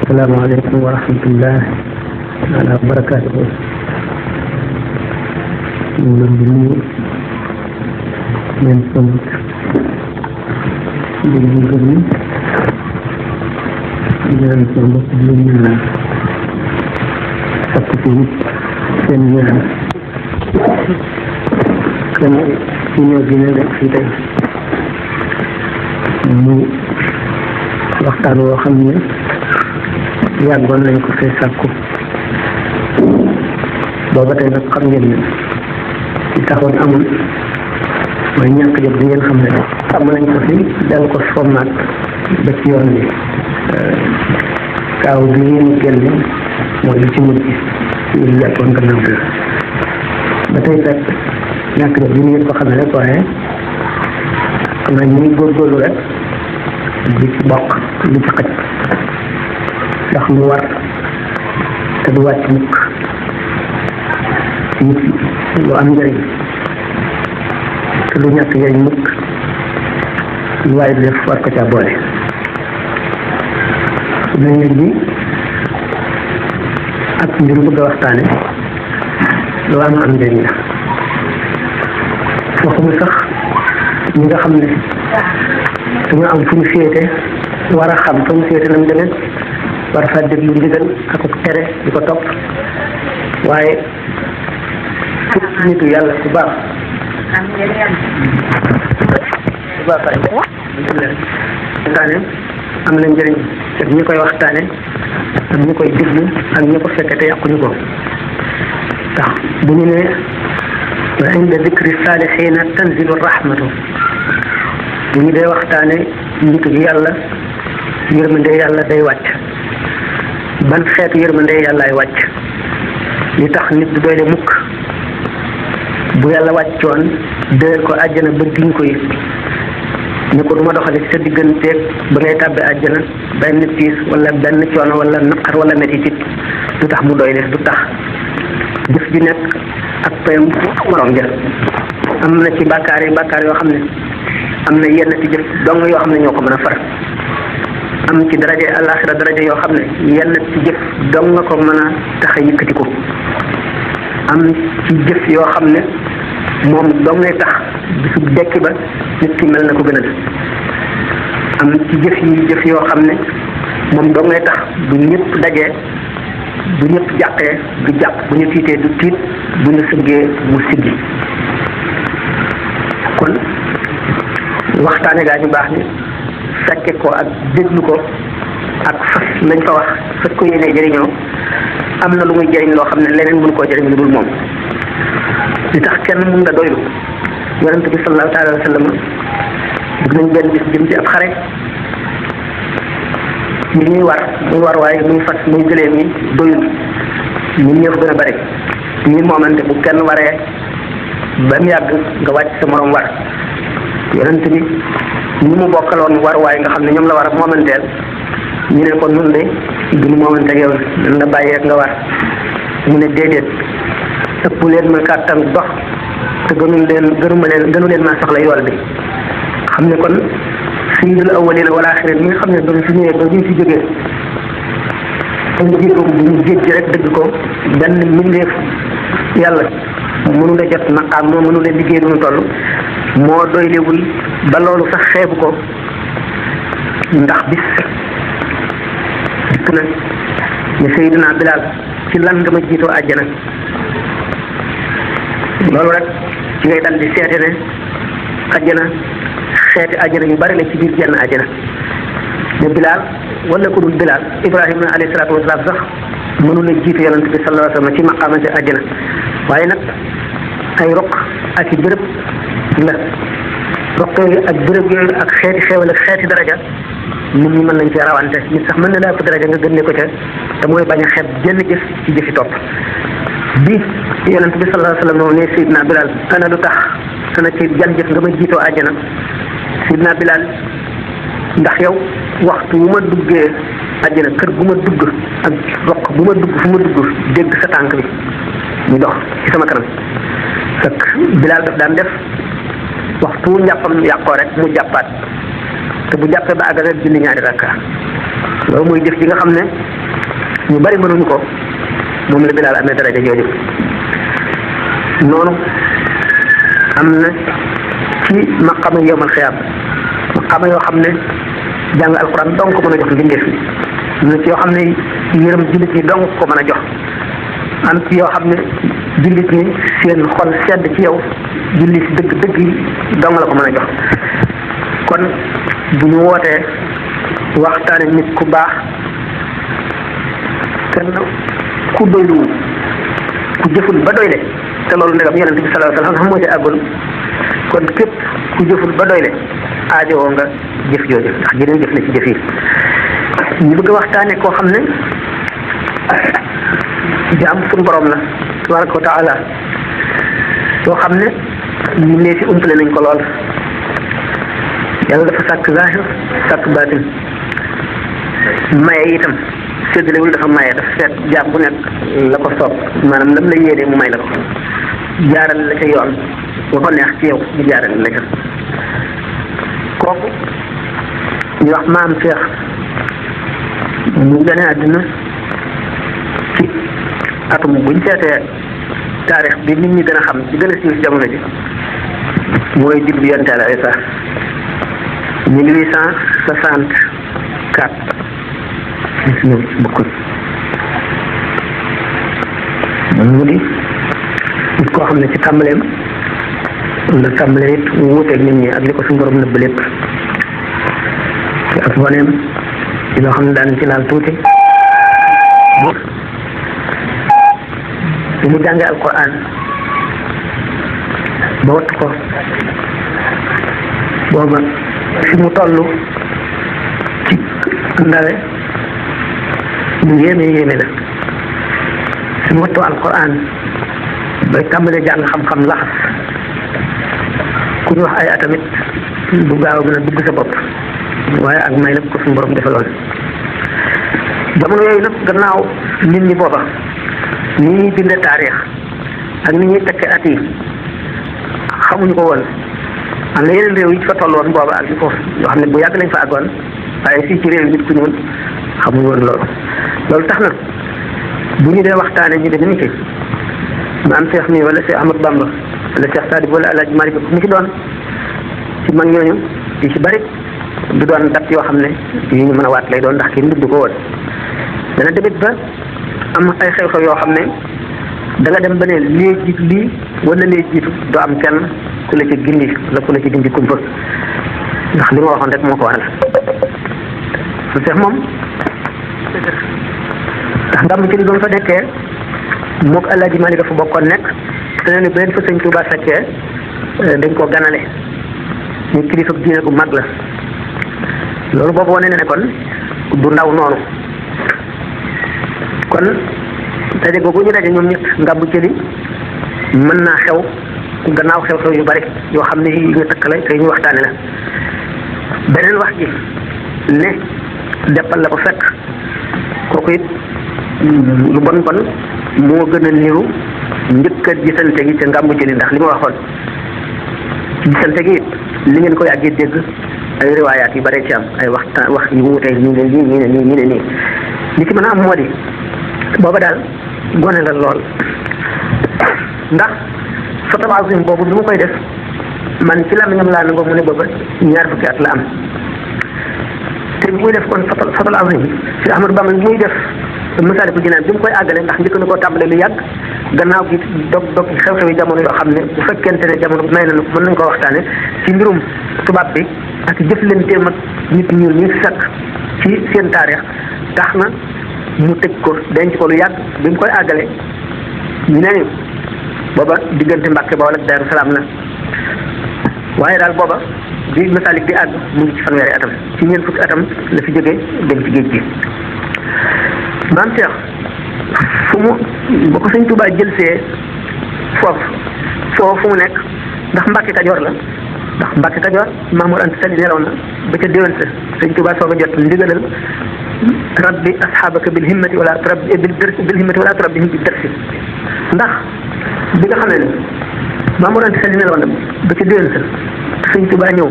asalaamaaleykum wa rahmatullah taala wa barakaatuhu. ñu ngi leen di nuyu leen sant di leen gërëm di ñaan sama bopp di leen ñaanal sakku ci seen ñaan kan ci ñëw gi ne rek fii tey muy waxtaan woo xam ne yàggoon nañ ko fee sàkku booba tey nag xam ngeen ne ci taxoon amul mooy ñàkk jot bi ngeen xam ne am nañ ko fi dal ko sommaat ba ci yoon bi kaaw bi ngeen génne mooy li ci mujj ci ñu jàppoon gannaaw bi ba tey fekk ñàkk jot bi ngeen ko xam ne rek waaye xam naa ñu ngi góorgóorlu rek di ci bokk li ci xaj ndax lu war te du wàcc mukk nit lu am njëriñ te du ñàkk njëriñ mukk lu waaye def war ko caa boole nañu bi ak mbir bëgg a waxtaane lu am njëriñ la waxuma sax ñi nga xam ne dañoo am fu ñu féete war a xam fu ñu féete na mu demee war fa déglu ndigal ak tere di ko topp waaye nitu yàlla ku baax waxtaane am na njëriñ ak ñi koy waxtaane ak ñi koy déglu ak ñi ko fekke te yàquñu ko tax bu ñu ne wa inda dikri saalihiina tanzilu rahmatu bu ñu dee waxtaane nitu yàlla yërmande yàlla day wàcc ban xeetu yërmande yàllaay wàcc li tax nit du doy de mukk bu yàlla wàccoon déel ko àjjana ba giñ ko yëg ne ko duma doxale ci sa digganteeg ba ngay tàbbi àjjana benn tiis wala benn coono wala naqar wala mettit du tax mu doy de du tax jëf ji nekk ak payam morom ja am na ci bàkkaar yoo xam ne am na yenn ci jëf dong yoo xam ne ñoo ko mën a far am ci daraje àllaaxira daraje yoo xam ne yenn ci jëf dong nga ko mën a tax a yëkkati ko am ci jëf yoo xam ne moom dong ngay tax bisu dekki ba nit ki mel na ko gënal am ci jëf yoo xam ne moom dong ngay tax bu ñëpp dajee bu ñëpp jàqee du jàq bu ñu tiitee du tiit bu ñu sëggee mu siggi kon waxtaane gaa ñu baax ni fekke ko ak déglu ko ak fas lañ fa wax fas ko yéenee jëriñoo am na lu muy jëriñ loo xam ne leneen mënu koo jëriñ lu dul moom li tax kenn mun nga doylu yonent bi sallallahu taala wa sallam dugg nañ benn bis jëm ci ab xare li ñuy war muy war waaye muy fas muy gëléem yi doyul ñun ñëpp gën a bari ñuy moomante bu kenn waree ba mu yàgg nga wàcc sa morom war yonent bi ñi mu bokkaloon war waaye nga xam ne ñoom la war a moomanteel ñu ne ko nun de duñu moomante ak yow nan la bàyyeek nga war mu ne déedéet ëpp leen ma kàttan dox te gënu leen maa soxla yool bi xam ne kon sayyidul awwalina wal axirin mi nga xam ne ba fi ñëwee ba ñu fi jógee dañ jéego bu ñu jéggi rek dëgg ko benn mbindeef yàlla mënu la jot maqaam moo mënu la liggéey lu mu toll moo doylewul ba loolu sax xeebu ko ndax bis dikk na ne Seydina Bilaal ci lan nga ma jiitoo àjjana loolu rek ci ngay dal di seete ne àjjana xeeti àjjana yu bari la ci biir jenn àjjana ne Bilaal wala ku dul Bilaal Ibrahima alayhi salaatu wasalaam sax mënu la jiitu yonent bi sallallahu alayhi wa sallam ci maqaamante àjjana waaye nag ay roq ak i bërëb la roq yooyu ak bërëb yooyu ak xeeti xeewal ak xeeti daraja nit ñi mën nañ cee rawante nit sax mën na laa ëpp daraja nga gën ko ca te mooy bañ a xeeb jenn jëf ci jëfi topp bi yonent bi sallallahu alayhi wa sallam ne Seydina Bilal ana lu tax ana ci jan jëf nga ma jiitoo àjjana Seydina Bilal ndax yow waxtu wu ma duggee àjjana kër bu ma dugg ak roq bu ma dugg fu ma dugg dégg sa tànk bi muy dox ci sama kanam fekk Bilal daf daan def waxtu wu njàppam yàqoo rek mu jàppaat te bu jàppee ba àggal rek julli ñaari rakka loolu mooy jëf ji nga xam ne ñu bari mënuñu ko moom la Bilaal amee daraja jooju. noonu am na ci maqama yawmal xiyaam maqama yoo xam ne jàng alxuraan dong ko mën a jox mbindeef yi am na ci yoo xam ne yërëm jullit ñi dong ko mën a jox am ci yoo xam ne jullit ñi seen xol sedd ci yow jullit si dëgg yi dong la ko mën a jox. kon bu ñu wootee waxtaane nit ku baax kenn ku doylu ku jëful ba doyle te loolu ndegam yonent bi sallallahu alayhi wa sallam moo ci àggul kon képp ku jëful ba doyle aajowoo nga jëf jooju ndax jeneen jëf la ci jëf yi. ñu bëgg a waxtaane koo xam ne jaam suñu borom la tabaraka wa taala soo xam ne ñu ne fi umpale nañ ko lool. yàlla dafa sàkk zaahir sàkk baatin maye itam séddalewul dafa maye dafa seet jaam bu nekk la ko soob maanaam lam la yéene mu may la ko jaaral la ca yoon ba ko neex ci yow ñu jaaral la ca kooku ñu wax maam Cheikh mu gane àddina ci atum buñ seetee taarix bi nit ñi gën a xam ci gën a siiw ci jamono ji mooy digg bi yonent Yàlla Isaa 1864 ñëw bokkul mu di nit koo xam ne ci tàmbaleem la tàmbalee it wuuteeg nit ñi ak li ko suñu borom nëbb lépp ci ak woneem ci loo xam ne daan ci laal tuuti bi mu jàngee alquran ba wattu ko booba fi mu toll ci ndawe lu yéeme la fi mu wattu alquran bay tàmbalee jàng xam-xam laxas ku ñu wax ay atamit bu gaaw a mën a dugg sa bopp waaye ak may la ko suñu borom defaloon. jamono yooyu nag gannaaw nit ñi booba ni ñuy bindee taarix ak ni ñuy tekke at yi xamuñu ko woon. am na yeneen réew yi fa tolloon booba ak ko yoo xam ne bu yàgg lañ fa àggoon waaye fii ci réew nit ku ñuul xamuñu woon loolu tax na bu ñu dee waxtaane ñu de ni ki maam Cheikh mi wala Cheikh Ahmadou Bamba wala Cheikh Sadib wala El Hadj Malick mu ci doon ci mag ñooñu yi ci bari du doon dat yoo xam ne yu ñu mën a waat lay doon ndax kenn du ko woon dana demit ba am ay xew-xew yoo xam ne da nga dem ba ne lii jiitu lii wala lii jiitu doo am kenn ku la ci gindi la ku la ci gindi kumpa ndax li ma waxoon rek moo ko waral su fex moom ndax ndam ci li ba mu fa nekkee moog El Hadj Malick dafa bokkoon nekk te ne ni beneen fa sëñ Touba fekkee dañ koo ganale ñu kilifa diine gu mag la loolu boobu wane na ne kon du ndaw noonu kon daje googu ñu daje ñoom ñett ngàmbu jëli mën naa xew gannaaw xew-xew yu bari yoo xam ne yi ñu tëkkale te ñu waxtaane la beneen wax ji ne deppal la ko fekk kooku it lu bon bon moo gën a niru njëkk a gisante gi ca ngàmbu jëli ndax li ma waxoon gisante gi li ngeen ko yàggee dégg ay riwaayaat yu bare ci am ay waxtaan wax yu wuute ñu ne lii ñu ne nii ñu ne nii li ci mën a am moo di booba daal gone la lool ndax foto azim boobu bi mu koy def man ci làmmiñam laa nangoo mu ne booba 2 fukki at la am te bi muy def kon foto azim si Ahmadou Bamba bi muy def Masaalikul Jinaan bi mu koy àggale ndax njëkk na koo tàmbale lu yàgg gannaaw gi dog xew-xewi jamono yoo xam ne bu fekkente ne jamono may na mën nañ koo waxtaane ci mbirum tubaab bi ak jëflanteem ak nit ñuul ñi fekk ci seen taarix tax na mu tëj ko denc ko lu yàgg bi mu koy àggale ñu ne booba diggante Mbàkke Bawol ak Daaru Salaam la waaye daal booba bi Masaalik di àgg mu ngi ci fanweeri atam ci 4 fukki atam la fi jógee dem ci géej gi maam Cheikh fu mu ba ko sëñ Tuubaa jël see foofu fu mu nekk ndax Mbàkke Kajoor la ndax Mbàkke Kajoor Mamour Anta Sali nelaw na ba ca déwén sa sëñ Tuubaa soog a jot ndigalal rabbi asxaabaka bil himmati wala turabbi bil himmati wala turabbihim bi darsi ndax bi nga xam ne Mamour Anta Sali nelaw na ba ca déwén sa sëñ Tuubaa ñëw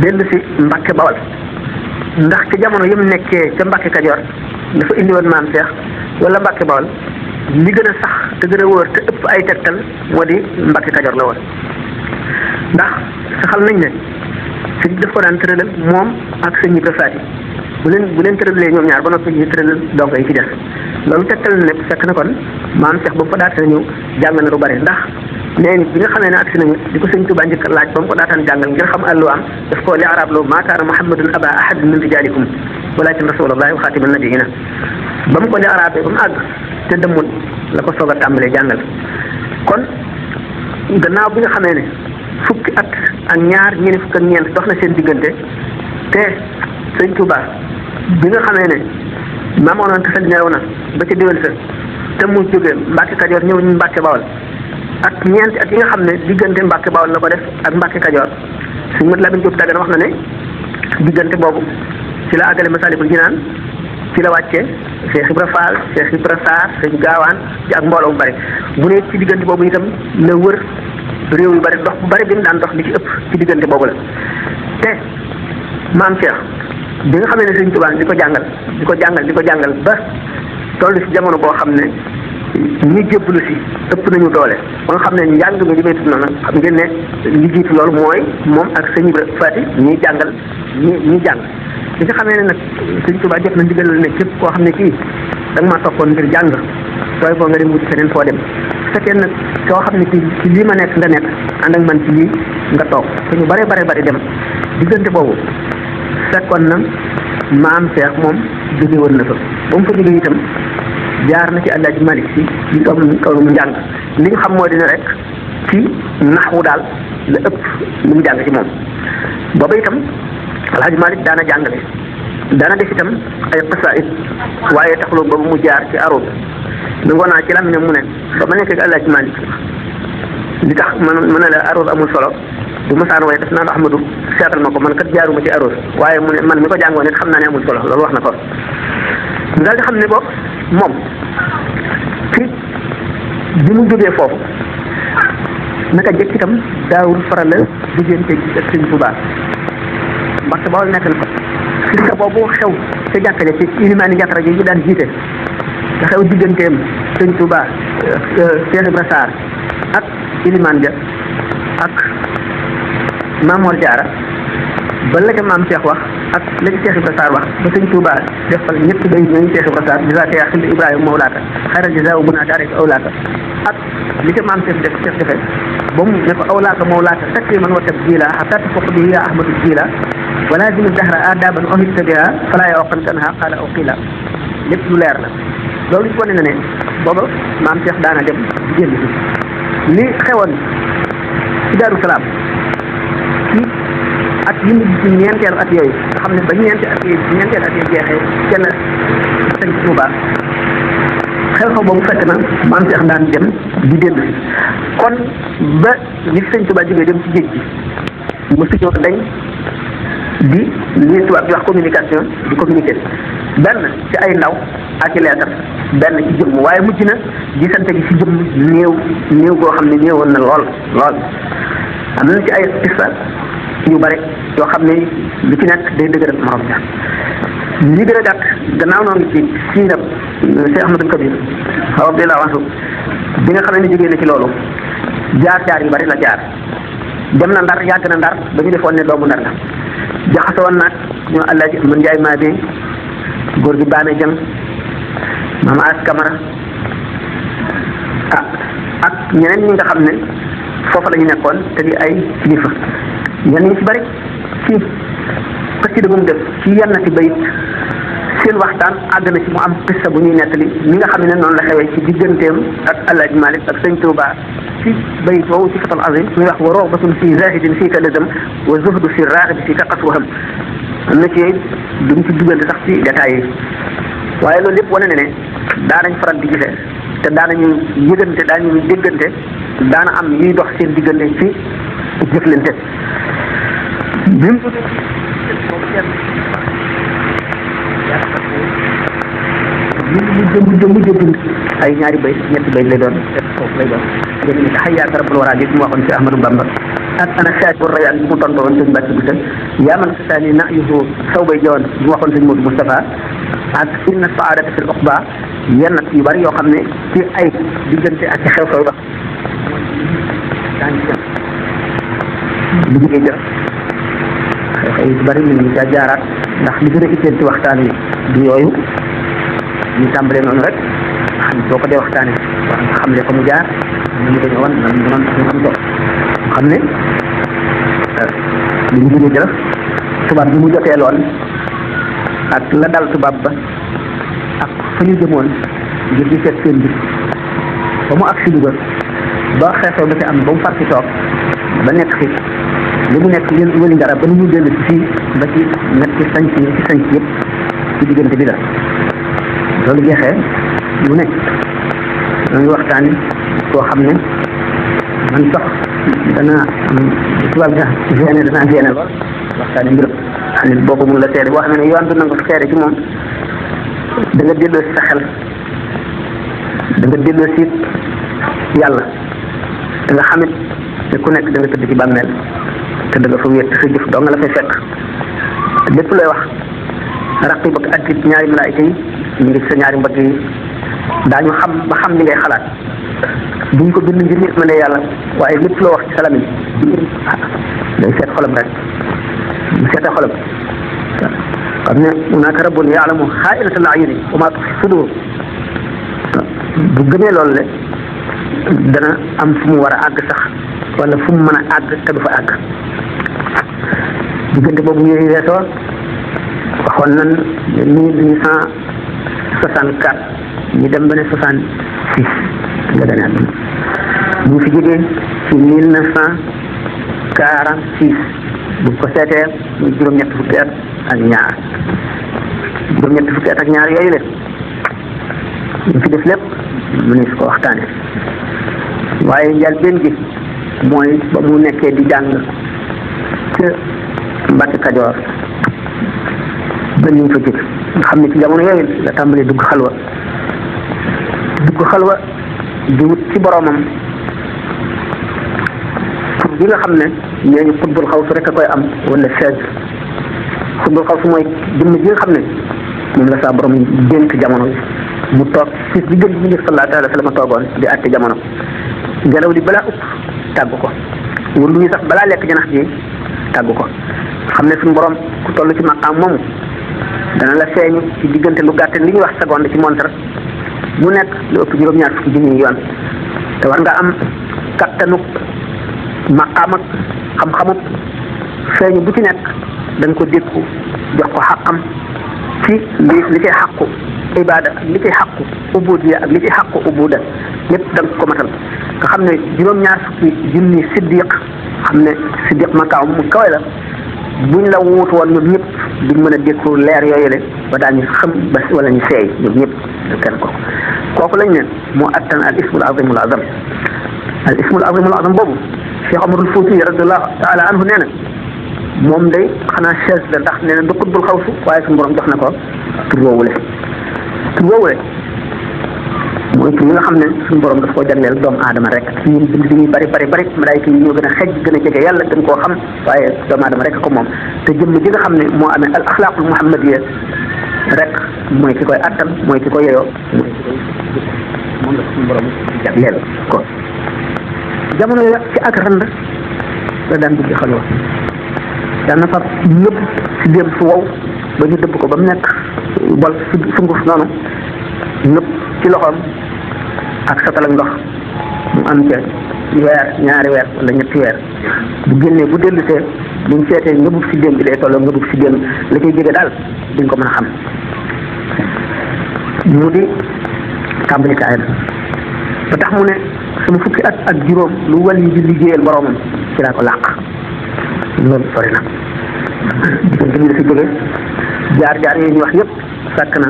dellu si Mbàkke Bawol ndax ci jamono yëm nekkee ca Mbàkke Kajoor dafa indi woon maam Cheikh wala Mbàkke Bawol li gën a sax te gën a wóor te ëpp ay tegtal moo di Mbàkke Kajoor la woon ndax saxal nañ ne sëñ daf ko daan tëralal moom ak sëñ Ibra Faati bu leen tëralee ñoom ñaar ba noppi ñu tëralal dongo yi ci des loolu tegtal na ne fekk na kon maam Cheikh ba mu ko daata ñëw jàng na lu bari ndax nee ni bi nga xamee ne agsi nañu di ko sëñ Tuubaa njëkk laaj ba mu ko daataan jàngal ngir xam àlluwaam daf ko li arab loo maa kaana Muhammadun aba ahadin min rijaalikum walakin rasulullahi wa xaatiman nabiyina ba mu ko li arab ba mu àgg te demul la ko soog a tàmbalee jàngal kon gannaaw bi nga xamee ne fukki at ak ñaar ñeent fukk ak ñeent dox na seen diggante te sëñ Tuubaa bi nga xamee ne maamoon te sal ñëw na ba ca déwén sa te mu jógee Mbàkke Kajoor ñëw ñu Mbàkke Bawol ak ñeenti at yi nga xam ne diggante Mbàkke Bawol la ko def ak Mbàkke Kajoor suñu mat Lamin Jóob Dagana wax na ne diggante boobu ci la àggale Masaalikul Jinaan ci la wàccee Cheikh Ibra Fall Cheikh Ibra Sarr sëñ Gaawaan ci ak mbooloo mu bari bu ne ci diggante boobu itam la wër réew yu bari dox bu bari bi mu daan dox li ci ëpp ci diggante boobu la te maam Cheikh bi nga xamee ne sëñ Tuubaa di ko jàngal ba toll ci jamono boo xam ne ñi jébbalu si ëpp nañu doole ba nga xam ne njàng mi li may tudd noonu xam ngeen ne li jiitu loolu mooy moom ak sëñ Ibra Faati ñiy jàngal ñi jàng li nga xamee ne nag sëñ Tuubaa jot na ndigal ne képp koo xam ne kii da nga maa toppoon ngir jàng sooy boo nga dem wuti feneen foo dem su fekkee nag koo xam ne kii ci lii ma nekk nga nekk ànd ak man ci lii nga toog te ñu bare dem diggante boobu fekkoon na maam Cheikh moom jóge woon na fa ba mu fa jóge itam jaar na ci Alaaji Malik Si ci kaw mu njàng li ñu xam moo dina rek ci naxwu daal la ëpp lu mu jàng ci moom booba itam Alaaji Malik daana jàngale daana def itam ay xasaayid waaye taxuloo boobu mu jaar ci aroot nangoo naa ci lam ne mu ne ba ma nekk ak Alaaji Malik li tax mën na la aroot amul solo du masaan waaye daf naan Ahmadu seetal ma ko man kat jaaruma ci aroot waaye mu ne man mi ko jàngoon it xam naa ne amul solo loolu wax na ko ñu daal di xam ne boobu moom ci bi mu jógee foofu naka jëkk itam daawul faral la diggante ak sëñ Tuubaa Mbàkke Bawol nekk na ko xista boobu xew ca jàkka ja ci ilimaani jàkka ji ñu daan jiite nga xew digganteem sëñ Tuubaa Cheikh Ibra Sarr ak ilimaan ja ak Maamoor Jaara ba la ca maam Cheikh wax ak la ci Cheikh Ibra Sarr wax ba sëñ Tuubaa defal ñetti bay ñooñu Cheikh Ibra Sarr jazaaka yaa xilli Ibrahima mawlaaka xayral jazaa bu naa daarek awlaaka ak li ca maam Cheikh defe ba mu ne ko awlaaka mawlaaka takriman wa tabjiila hatta tafuq bihi yaa Ahmadu jiila wa laazim dahra aadaban uhibta biha falaa yawqan kanha qaala aw qiila lépp lu leer la loolu ñu ko ne ne booba maam Cheikh daana dem di génn si li xewoon ci Daaru Salaam ci at yi mujj ci ñeenteelu at yooyu nga xam ne ba ñeenteelu at yi jeexee ca la sëñ Tuubaa xew-xew boobu fekk na maam Cheikh daan dem di dellu si kon ba ni sëñ Tuubaa jógee dem ci géej gi mosu ñoo dañ di li tubaab di wax communication di communiquer benn ci ay ndaw ak i leetar benn ci jëmm waaye mujj na gisante gi ci jëmm néew goo xam ne néewoon na lool am na ci ay xissa yu bare yoo xam ne lu ci nekk day dëgëral morom ja li gën a gàtt gannaaw noo ngi ci siirab Cheikh Ahmadul Kabir radiyallahu anhu bi nga xam ne jógee na ci loolu jaar yu bari la jaar dem na Ndar yàgg na Ndar ba ñu defoon ne doomu Ndar la jaxasoon nag ñu Alaaji Mën Njaay maa bi góor gi Baane Jang Maam As Kamara ak ñeneen ñi nga xam ne foofa la ñu nekkoon te di ay kilifa ñenn ñi ci bari ci xasida bu mu def ci yenn ci bayit seen waxtaan àgg na ci mu am qissa bu ñuy nettali ñi nga xam ne noonu la xewee ci digganteem ak Alaaji Malik ak sëñ Tuubaa ci bayit boobu ci fatal azim muy wax wa roxbatun fi zahidin fii ka lazam wa zuhdu fi raaxibi fii ka qaswaham am na ci duñ ci duggante sax ci détails yi waaye loolu lépp wane ne daanañ faral di gisee te daanañu yëgante daanañu déggante daana am yuy dox seen diggante ci jëflante bim mujj ay ñaari bay ñetti bay lay doon foofu lay doon dégg ni xayyaaka rabbul waraa gi mu waxoon ci Ahmadou Bamba ak ana saaj bu rayaan bi mu tontu woon sëñ Mbacke Bousso yaa man saani na yuhu saw bay jowoon bi mu waxoon sëñ Modou Moustapha ak inna saadata fil uqba yenn yu bari yoo xam ne ci ay diggante ak ci xew-xew ba lu jógee jëf xew-xew yu bari ñu ngi caa jaaraat ndax li gën a itteel ci waxtaan wi du yooyu ñu tàmbalee noonu rek xam boo ko dee waxtaanee wax nga xam ne fa mu jaar ñu dañoo wan lan mu doon ñu xam ko xam ne li ñu jógee jëf tubaab bi mu jotee lool ak la dal tubaab ba ak fa ñu jëmoon ngir di seet seen mbir ba mu agsi Louga ba xeexoo ba ci am ba mu far ci toog ba nekk fi li mu nekk li wëli dara ba nu ñu dellu ci fii ba ci ñetti sanc yëpp ci diggante bi la loolu jeexee mu ne ñoo ngi waxtaani koo xam ne man sax danaa tubaab sax danaa génne lool waxtaani mbirum xam ne boobu mun la seede boo xam ne yoon du nangu seede ci moom da nga delloo si sa xel da nga delloo si yàlla da nga xamit te ku nekk da nga tëdd ci bàmmeel te da nga fa wéet sa jëf doo nga la fay fekk lépp looy wax raqib ak atid ñaari malaayika yi ñu ngi sa ñaari mbagg yi daañu xam ba xam li ngay xalaat duñ ko bind ngir nit ma ne yàlla waaye lépp loo wax ci salam yi day seet xolam rek mu seeta xolam xam ne hunaaka rabbun yaalamu xaa'inatal a'yuni wa maa tuxfi sudur bu gëmee loolu le dana am fu mu war a àgg sax wala fu mu mën a àgg te du fa àgg diggante boobu yooyu weesoo waxoon nan 1864 ñu dem ba ne 66 nga gane àdduna bu fi jógee ci 1946 bu ko seetee muy juróom-ñett fukki at ak ñaar juróom-ñett fukki at ak ñaar yooyu leen ñu fi def lépp mu ne su ko waxtaane waaye njëlbéen gi mooy ba mu nekkee di jàng ca Mbàkke Kajoor ba ñu fa jóg nga xam ne ci jamono yooyu la tàmbalee dugg xalwa di wut ci boromam pour bi nga xam ne nee ñu xutbul xaw su rek a koy am wala seet xutbul xaw su mooy jëmm ji nga xam ne moom la saa borom dénk jamono mu toog ci bi gën bi sallallahu alayhi wa sallam toogoon di àtte jamono ngelaw li balaa upp tàggu ko wala ñu sax balaa lekk janax ji tàggu ko xam ne suñu borom ku toll ci maqaam moomu dana la feeñu ci diggante lu gàtt li ñuy wax seconde ci montre mu nekk lu ëpp juróom-ñaar fukki junni yoon te war nga am kattanu maqaam ak xam-xamut feeñu bu ci nekk da nga ko dékku jox ko xaqam ci li ci xaqu ibada ak li ci xaqu ubudiya ak li ci xaqu ubuda lépp da nga ko matal nga xam ne juróom-ñaar fukki junni siddiq xam ne siddiq maqaam mu kawe la buñ la wuutu woon ñoom ñëpp duñ mën a dékku leer yooyu le ba daañu xam ba wala ñu seey ñoom ñëpp kenn ko kooku lañ ne moo attan al ismul azimul azam al ismul azimul azam boobu Cheikh Amadou Fouti radiallahu taala anhu nee na moom day xanaa chaise la ndax nee na du xutbul xawsu waaye suñu borom jox na ko tur woowule mooy tur yi nga xam ne suñu borom daf koo jagleel doomu aadama rek ci ñun bind bi ñuy bari malaayika yi ñoo gën a xej gën a jege yàlla gën koo xam waaye doomu aadama rek ko moom te jëmm ji nga xam ne moo amee al axlaaqul muhammadiya rek mooy ki koy attan mooy ki ko yeyoo mooy ki koy moom la suñu borom jagleel ko jamono yo ci ak rand la daan dugg xalwa daan na fab ñëpp si déem su wow ba ñu dëbb ko ba mu nekk bol sunguf noonu ñëpp ci loxoom ak satal ak ndox mu am ca weer ñaari weer wala ñetti weer bu génnee bu dellusee buñ seetee ngëbub si déem bi day tolloo ngëbub si déem la koy jege daal duñ ko mën a xam mu di tàmbalikaayam ba tax mu ne sama fukki at ak juróom lu wal yi di liggéeyal boromam ci laa ko làq loolu sori na diggante bi la fi jóge jaar yooyu ñu wax yëpp sàkk na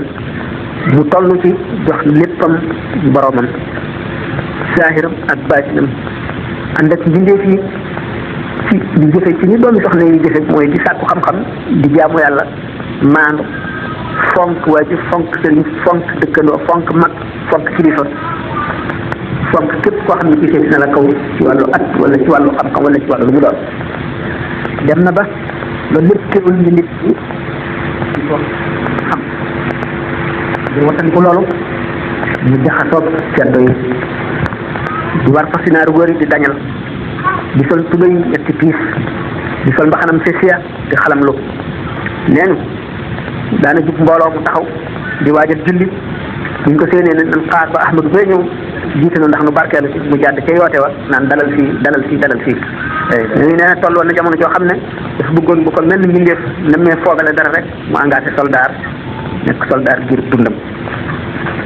mu toll ci jox léppam boromam saahiram ak baatinam ànd ak mbindeef yi ci di jëfe ci ñi doomi soxna yi jëfe mooy di sàkku xam-xam di jaamu yàlla maandu fonk waajur fonk sëriñ fonk dëkkandoo fonk mag fonk kilifa fonk képp koo xam ne ci seet na la kaw ci wàllu at wala ci wàllu xam-xam wala ci wàllu lu mu doon dem na ba loolu lépp teewul ni nit ñi di ko xam di wattandiku loolu ñu jaxasoog ceddo yi di war fasinaaru góor yi di dañal di sol tubéy ñetti piis di sol mbaxanam sesiya di xalam lu neenu daana jub mbooloo mu taxaw di waajal julli buñ ko séenee ne nan xaar ba Ahmadu bee ñëw jiite na ndax nu barkeelu ci mu jàdd ca yoote wa naan dalal fii dalal fii dalal fii ñu nee na tolloon na jamono joo xam ne dafa bëggoon bu ko mel ni mbindeef namee foogale dara rek mu engagé soldat nekk soldat ngir dundam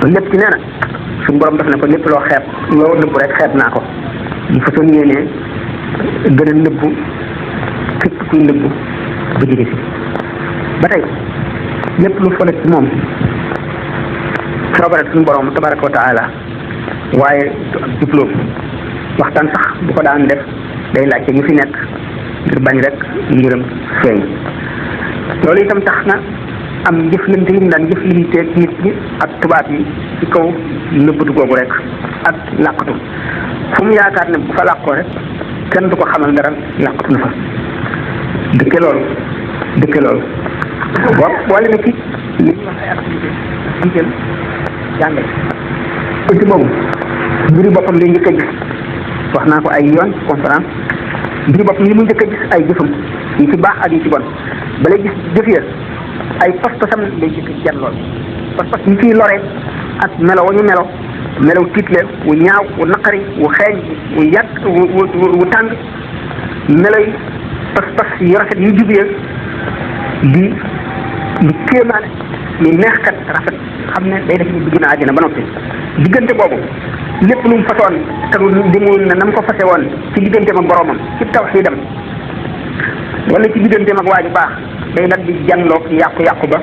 loolu lépp ci nee na suñu borom def na ko lépp loo xeeb loo nëbbu rek xeeb naa ko ñu façon yéenee gën a nëbbu képp kuy nëbbu ba jóge fi ba tey lépp lu fole ci moom coobare suñu borom tabaraka wa taala waaye du am diplôme waxtaan sax bu ko daan def day laajte ñu fi nekk ngir bañ rek mbiram feeñ loolu itam tax na am jëflante yi mu daan jëflanteeg nit ñi ak tubaab yi ci kaw nëbbatu googu rek ak làqatu fu mu yaakaar ne bu fa làqoo rek kenn du ko xamal dara làqatu na fa dëkke loolu boole na ci li ñuy wax ay activité jiital jàngale ci boobu mbiri boppam lay njëkk a gis wax naa ko ay yoon conférence mbiri boppam li mu njëkk a gis ay jëfam yi ci baax ak yi ci bon ba lay gis jëf ya ay pas-pasam lay njëkk a jan lool pas-pas yi ciy lore ak melo wa ñu melaw tiitle wu ñaaw wu naqari wu xeeñ wu yàgg wu tàng melo yi pas-pas yu rafet yu jub ya di lu kéemaane lu neexkat rafet xam ne day def ni dugg na àjjana ba noppi diggante boobu lépp lu mu façon te di mu ne nam ko fase woon ci digganteem ak boromam ci tawxiidam wala ci digganteem ak waaju baax day dal di jànloog yàqu-yàqu ba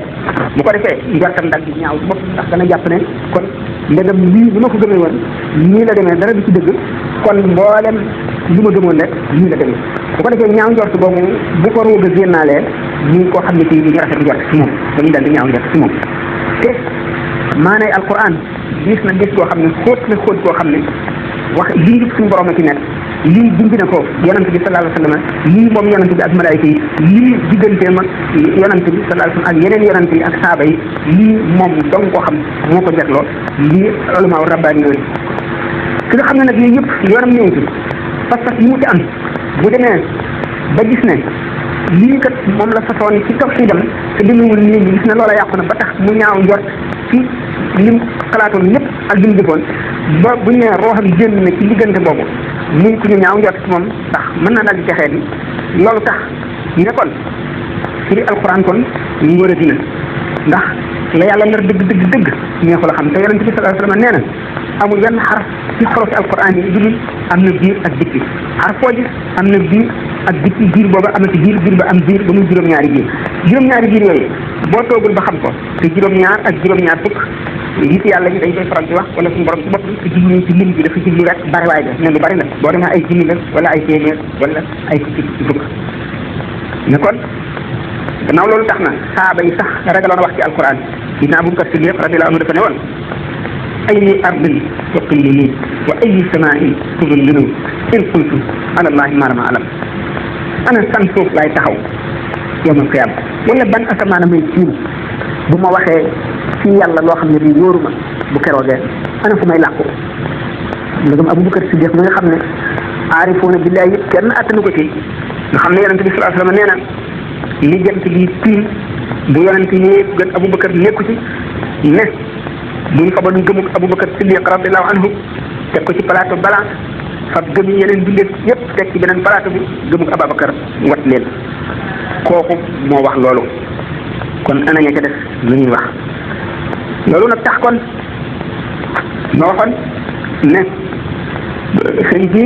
bu ko defee njortam dal di ñaaw bopp ndax dana jàpp ne kon ndegam lii li ma ko gëmee woon nii la demee dara du ci dëgg kon mboolem li ma gëmoon rek nii la demee bu ko defee ñaaw njort boobu bu ko roog a génnaalee ñi koo xam ne kii ñu rafet njort ci moom dañuy dal di ñaaw njort ci moom te maanay alquran gis na gis koo xam ne xóot koo xam ne wax lii ngi suñu borom a ci nekk lii junj na ko yonent bi sallallahu alayhi wa sallam lii moom yonent bi ak malaayika yi lii digganteem ak yonent bi sallallahu alayhi wa sallam ak yeneen yonent yi ak saaba yi lii moom dong koo xam moo ko jagloo lii ulama rabbaani yooyu ki nga xam ne nag yooyu yëpp yoonam ñëw ci parce que yi mu ci am bu demee ba gis ne lii kat moom la façon ci tawxiidam te demewul nii ñi gis ne loola yàqu na ba tax mu ñaaw njort ci lim xalaatoon lépp ak lim jëfoon ba bu ñu nee rooxam génn na ci diggante boobu muy ku ñu ñaaw njort ci moom ndax mën naa daal di texee bi loolu tax ñu ne kon firi alquran kon ñu war a dina ndax la yàlla nar dëgg neexu la xam te yonent bi sallallahu alayhi wa sallam nee na amul yenn xaraf ci xorofi alquran yi dul am na biir ak dikki xaraf foo gis am na biir ak dikki biir booba amati biir ba am biir ba muy juróom-ñaari biir yooyu boo toogul ba xam ko te juróom-ñaar ak juróom-ñaar fukk it yàlla ñi dañ koy faral di wax wala suñu borom ci bopp te jublu ci lim bi dafa jublu rek bariwaay bi ne lu bari la boo demee ay junni la wala ay téeméer wala ay fukk ne kon gannaaw loolu tax na saaba yi sax ragaloon wax ci alquran dina Abubakar Siddiq radiyallahu anhu dafa ne woon ay ardin tuqilluni wa ay samain tudilluni in qultu ala allahi ma lam alam ana san suuf laay taxaw yawmal qiyaam wala ban asamaana may tiim bu ma waxee ci yàlla loo xam ne bii wóoruma bu keroogee ana fu may làqu ndegam Abubakar Siddiq mi nga xam ne aarifoona billahi yëpp kenn attanu ko ci nga xam ne yonent bi sallallahu alayhi wa sallam nee na li jant bi tiim bu yonent yëpp gën Abubakar nekku ci ne buñ fa ba du gëmuk Abubakar Siddiq radiyallahu anhu teg ko ci plateau balance fab gëm yeneen bindéef yëpp teg ci beneen plateau bi gëmuk Abubakar wat leen kooku moo wax loolu kon ana ña ca def lu ñuy wax loolu nag tax kon ma waxoon ne sëñ bi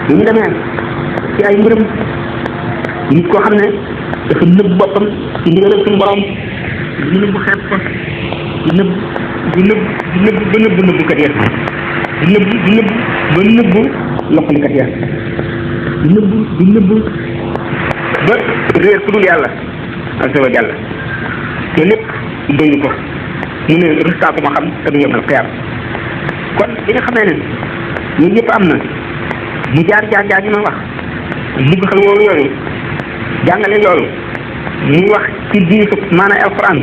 bu ñu demee ci ay mbiram nit koo xam ne dafa nëbb boppam ci ndigalal suñu borom di nëbb xeeb ko di nëbb ba nëbbkat ya di nëbb ba nëbb loqalikat ya di nëbb ba réer ku dul yàlla azza wa jalla te lépp doyu ko mu ne rustaa ko ma xam te du yomal xiyaam. kon bi nga xamee ne ñun ñëpp am na mu jaar ñu ma wax dugg xel woowu yooyu jàngale loolu muy wax ci diisu maanaam alquran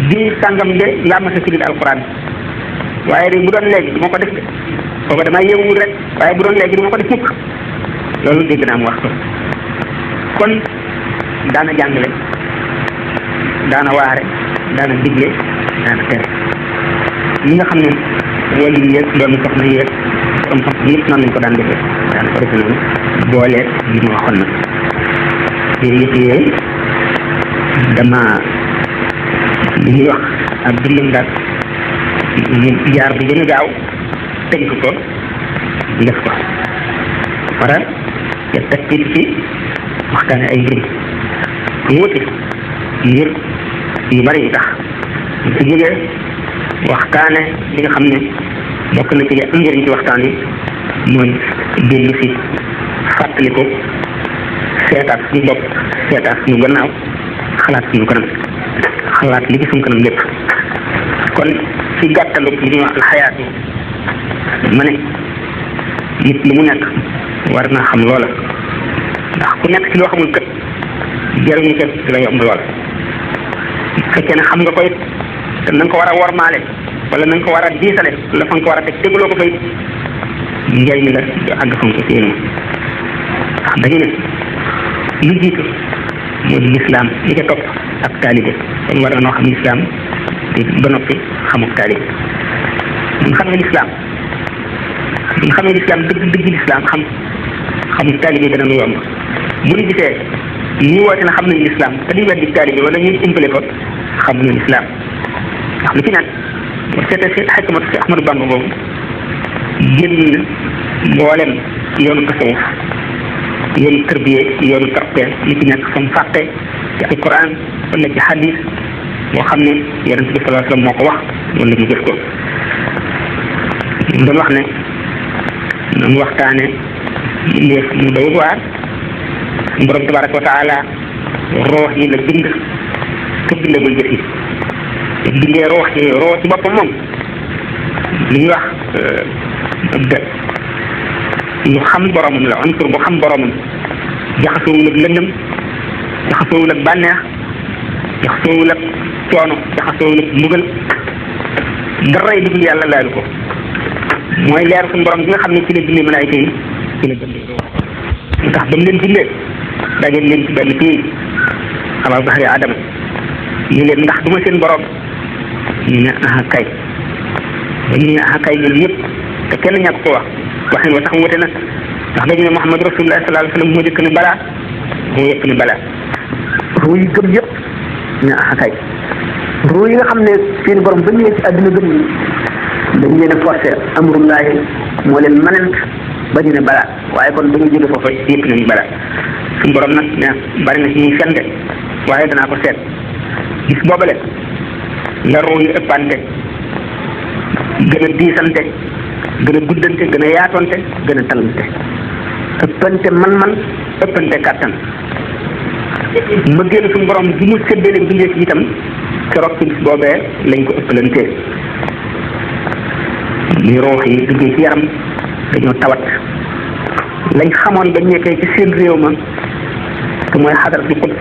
di sàngam de laa ma sa firil alquran waaye de bu doon léegi du ma ko def de kooku damay yëngu rek waaye bu doon léegi du ma ko def mukk loolu dégg naa mu wax ko kon daana jàngale daana waare daana digle daana tere ñi nga xam ne wàllu yi yëpp doomu soxna yi yëpp borom xam-xam yëpp noonu lañ ko daan defee daan ko defee noonu boole li ma waxoon nag yëpp yooyu dama li ñuy wax ak dundam daal ñu jaar bi gën a gaaw tënk ko def ko para te teg ci waxtaane ay mbir yu wuti ngir yu bari yu tax ñu ci jógee waxtaane li nga xam ne bokk na ci li am njëriñ ci waxtaan yi mooy dellu si fàttaliku seetaat suñu bopp seetaat suñu gannaaw xalaat suñu kanam xalaat li ci suñu kanam lépp kon ci gàttalu li ñuy wax alxayaat yi ma ne nit lu mu nekk war naa xam loola ndax ku nekk ci loo xamul kët jëriñu kët di la yomb loola fekkee ne xam nga koy te na nga ko war a wormaale wala na nga ko war a diisale wala fa nga ko war a teg teguloo ko fay njëriñ la du àgg fa nga ko téye ndax dañu ne lu jiitu moo di lislaam li ca topp ak taalibe kon war na noo xam lislaam ba noppi xamuk taalibe buñ xamee lislaam dëgg lislaam xamuk taalibe dana nu yomb bu ñu gisee ñi woote na xam nañu lislaam te di weddi taalibe wala ñu umpale ko xamuñu lislaam ndax lu ci nekk boo seetee si xikmatu si Ahmadu Bamba boobu génn mboolem yoonu tasawuf yoonu tërbiye yoonu tarqiya li ci nekk fam fàtte ci alquran wala ci hadis boo xam ne yonent bi sallallahu alayhi wasallam moo ko wax wala ñu jëf ko doon wax ne noonu waxtaane léef mu doy waar borom tabaraka wa taala roox yi la bind te bindagul jëf yi te bindee roox ci boppam moom li ñuy wax lu xam boromam la unsur bu xam boromam jaxasoowul ak lëndëm jaxasoowul ak bànneex jaxasoowul ak coono jaxasoowul ak mbugal daray dugul yàlla laalu ko mooy leer suñu borom bi nga xam ne ci la bindee malaayika yi ci la bindee lu tax ba mu leen bindee dajal leen ci benn pays ala zahri adama ñu leen ndax duma seen borom ñu ne aha kay ba ñu ne aha kay ñoom ñëpp te kenn ñàkk ko wax waxin wa sax wute na ndax dañu ne Muhammad rasulullah sallallahu alayhi wasallam moo jëkk ne balaa moo yëpp ne balaa ruu yi gëm yëpp ne aha kay ruu yi nga xam ne seen borom ba ñëwee ci àdduna gëm dañu leen a forcé amrullahi moo leen manant ba ñu ne balaa waaye kon ba ñu jóge foofa yëpp nañu balaa suñu borom nag ne bari na ci ñuy fende waaye danaa ko seet gis boobale la ruu yi ëppante gën a diisante gën a guddante gën a yaatonte gën a talante ëppante man-man ëppante kàttan mbëggeelu suñu borom bi mu séddale bindee ci itam keroog ci bis boobee lañ ko ëppalantee li roox yi duggee ci yaram dañoo tawat lañ xamoon bañ nekkee ci seen réew ma te mooy xadara di Quds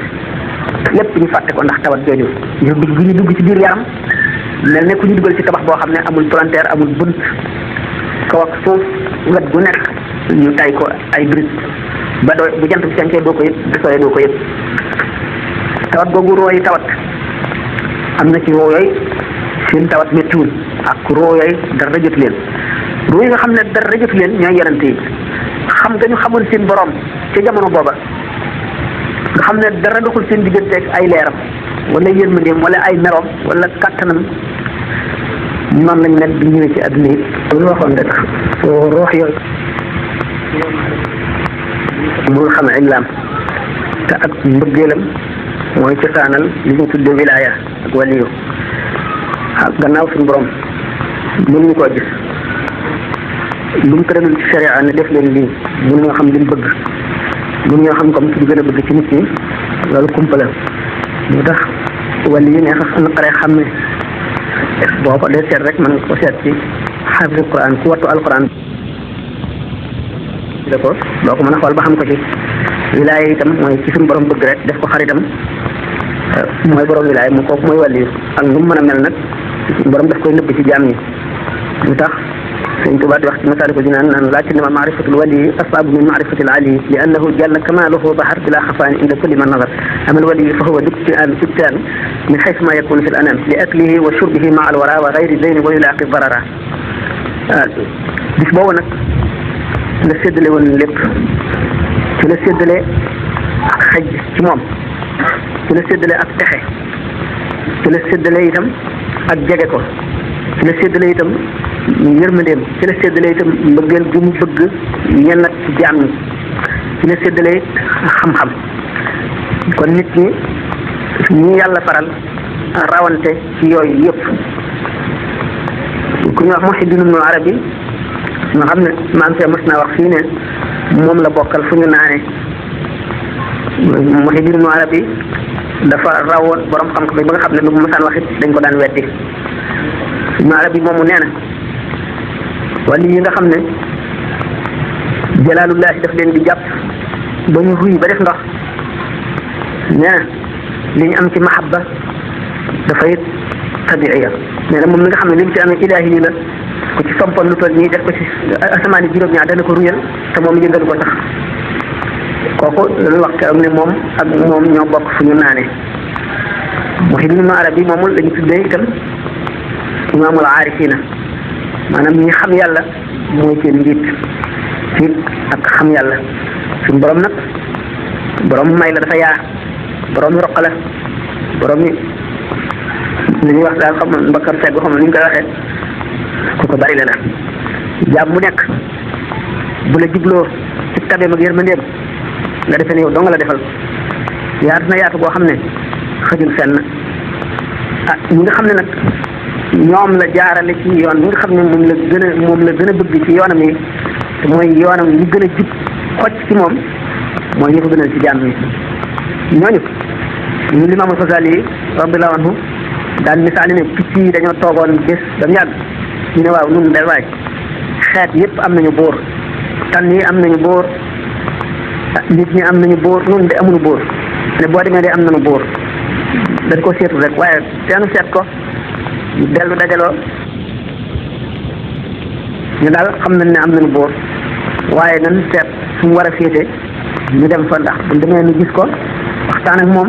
lépp ñu fàtte ko ndax tawat jooju ñu dugg ci biir yaram mel ne ku ñu dugal ci tabax boo xam ne amul palanteer amul bunt kaw ak suuf wet gu nekk ñu tay ko ay briques ba doo bu jant bi senkee doo ko yëg bu solee doo ko yëg tawat googu roo yi tawat am na ci roo yooyu seen tawat méttiwul ak roo yooyu dara jotu leen roo yi nga xam ne dara jotu leen ñooy yonent yi xam nga ñu xamoon seen borom ca jamono booba nga xam ne dara doxul seen digganteeg ay leeram wala yërmandeem wala ay meroom wala kattanam noonu lañ nekk di ñëwee ci àdduna yi lu waxoon rek roox yooyu mu xam illaam te ak mbëggeelam mooy cosaanal li ñu tuddee wilaaya ak waliyu ak gannaaw suñu borom mënuñu koo gis lu mu tëralul ci sharia ne def leen lii mënuñoo xam li mu bëgg mënuñoo xam comme ki gën a bëgg ci nit ñi loolu kumpa la moo tax wali yi neex a naqaree xam ne boo ko dee seet rek mën nga ko seet ci xafisul Quran ku wattu alquran da ko doo ko mën a xool ba xam ko ci wilaaya itam mooy ci suñu borom bëgg rek def ko xaritam mooy borom wilaaya mu kooku mooy wàlliyu ak nu mu mën a mel nag borom daf koy nëbb ci jaam ñi lu tax sëñ Tuubaa di wax ci Masaalikul Jinaan naan laakinnama maarifatul wali as'abu min maarifatil ali li annahu jalla kamaaluhu bahar bila xafaani inda kulli man nazar amal wali fa huwa duktaan min xaysu ma yakunu fil anam li aklihi wa shurbihi ma al wara wa gayri zeyni wa yulaaqi darara bis boobu nag la séddale woon lépp ci la séddale ak xaj ci moom ci la séddale ak texe ci la séddale itam ak jege ko ci la séddale itam yërmandeem ci la séddale itam mbëggeel bu mu bëgg ñenn ci jaam ñi ci la séddale xam-xam kon nit ñi yàlla faral rawante ci yooyu yëpp ku ñu wax Muhyiddin Ibn Arabi nga xam ne maam see mos naa wax fii ne moom la bokkal fu ñu naane Muhyiddin Ibn Arabi dafa rawoon borom xam-xam yi ba nga xam ne lu mu mosaan wax it dañ ko daan weddi Ibn Arabi moomu nee na wala yi nga xam ne jalaalullahi daf leen di jàpp ba ñu ruy ba def ndox nee na li ñu am ci mahabba dafay tabiiya nee na moom mi nga xam ne li mu ci amee ilaahi la ku ci sompoon lu toll nii def ko ci asamaan yi juróom-ñaar dana ko ruyal te moom yëngal ko sax kooku lañu wax keroog ne moom ak moom ñoo bokk fu ñu naane Muhyiddin Ibn Arabi moomu lañu tuddee itam imaamul aarifiina maanaam ñi xam yàlla mooy seen njiit ci ak xam yàlla suñu borom nag borom may la dafa yaa borom roq la borom ni li ñuy wax daal xam nga Mbakar Seck xam nga ni ñu koy waxee ku ko bari la jaam bu nekk bu la jubloo ci tabeem ak yërmandeem nga defee ne yow dong la defal yaatu na yaatu boo xam ne xëjul fenn ah ñi nga xam ne nag ñoom la jaarale ci yoon bi nga xam ne moom la gën a bëgg ci yoonam yi te mooy yoonam yi gën a jub xocc ci moom mooy ñi ko gënal ci jaam yi ñooñu ñu Limaamul Xasaali radiyallaahu anhu daan misaali ne picc yi dañoo toogoon bés ba mu yàgg ñu ne waaw nun del waay xeet yëpp am nañu buur tan yi am nañu buur nit ñi am nañu buur nun de amuñu buur ne boo demee de am nañu buur dañ ko seetu rek waaye teenu seet ko dellu dajaloo ñu daal xam nañ ne am nañu buur waaye nan seet fu mu war a féete ñu dem fa ndax bu demee ñu gis ko waxtaan ak moom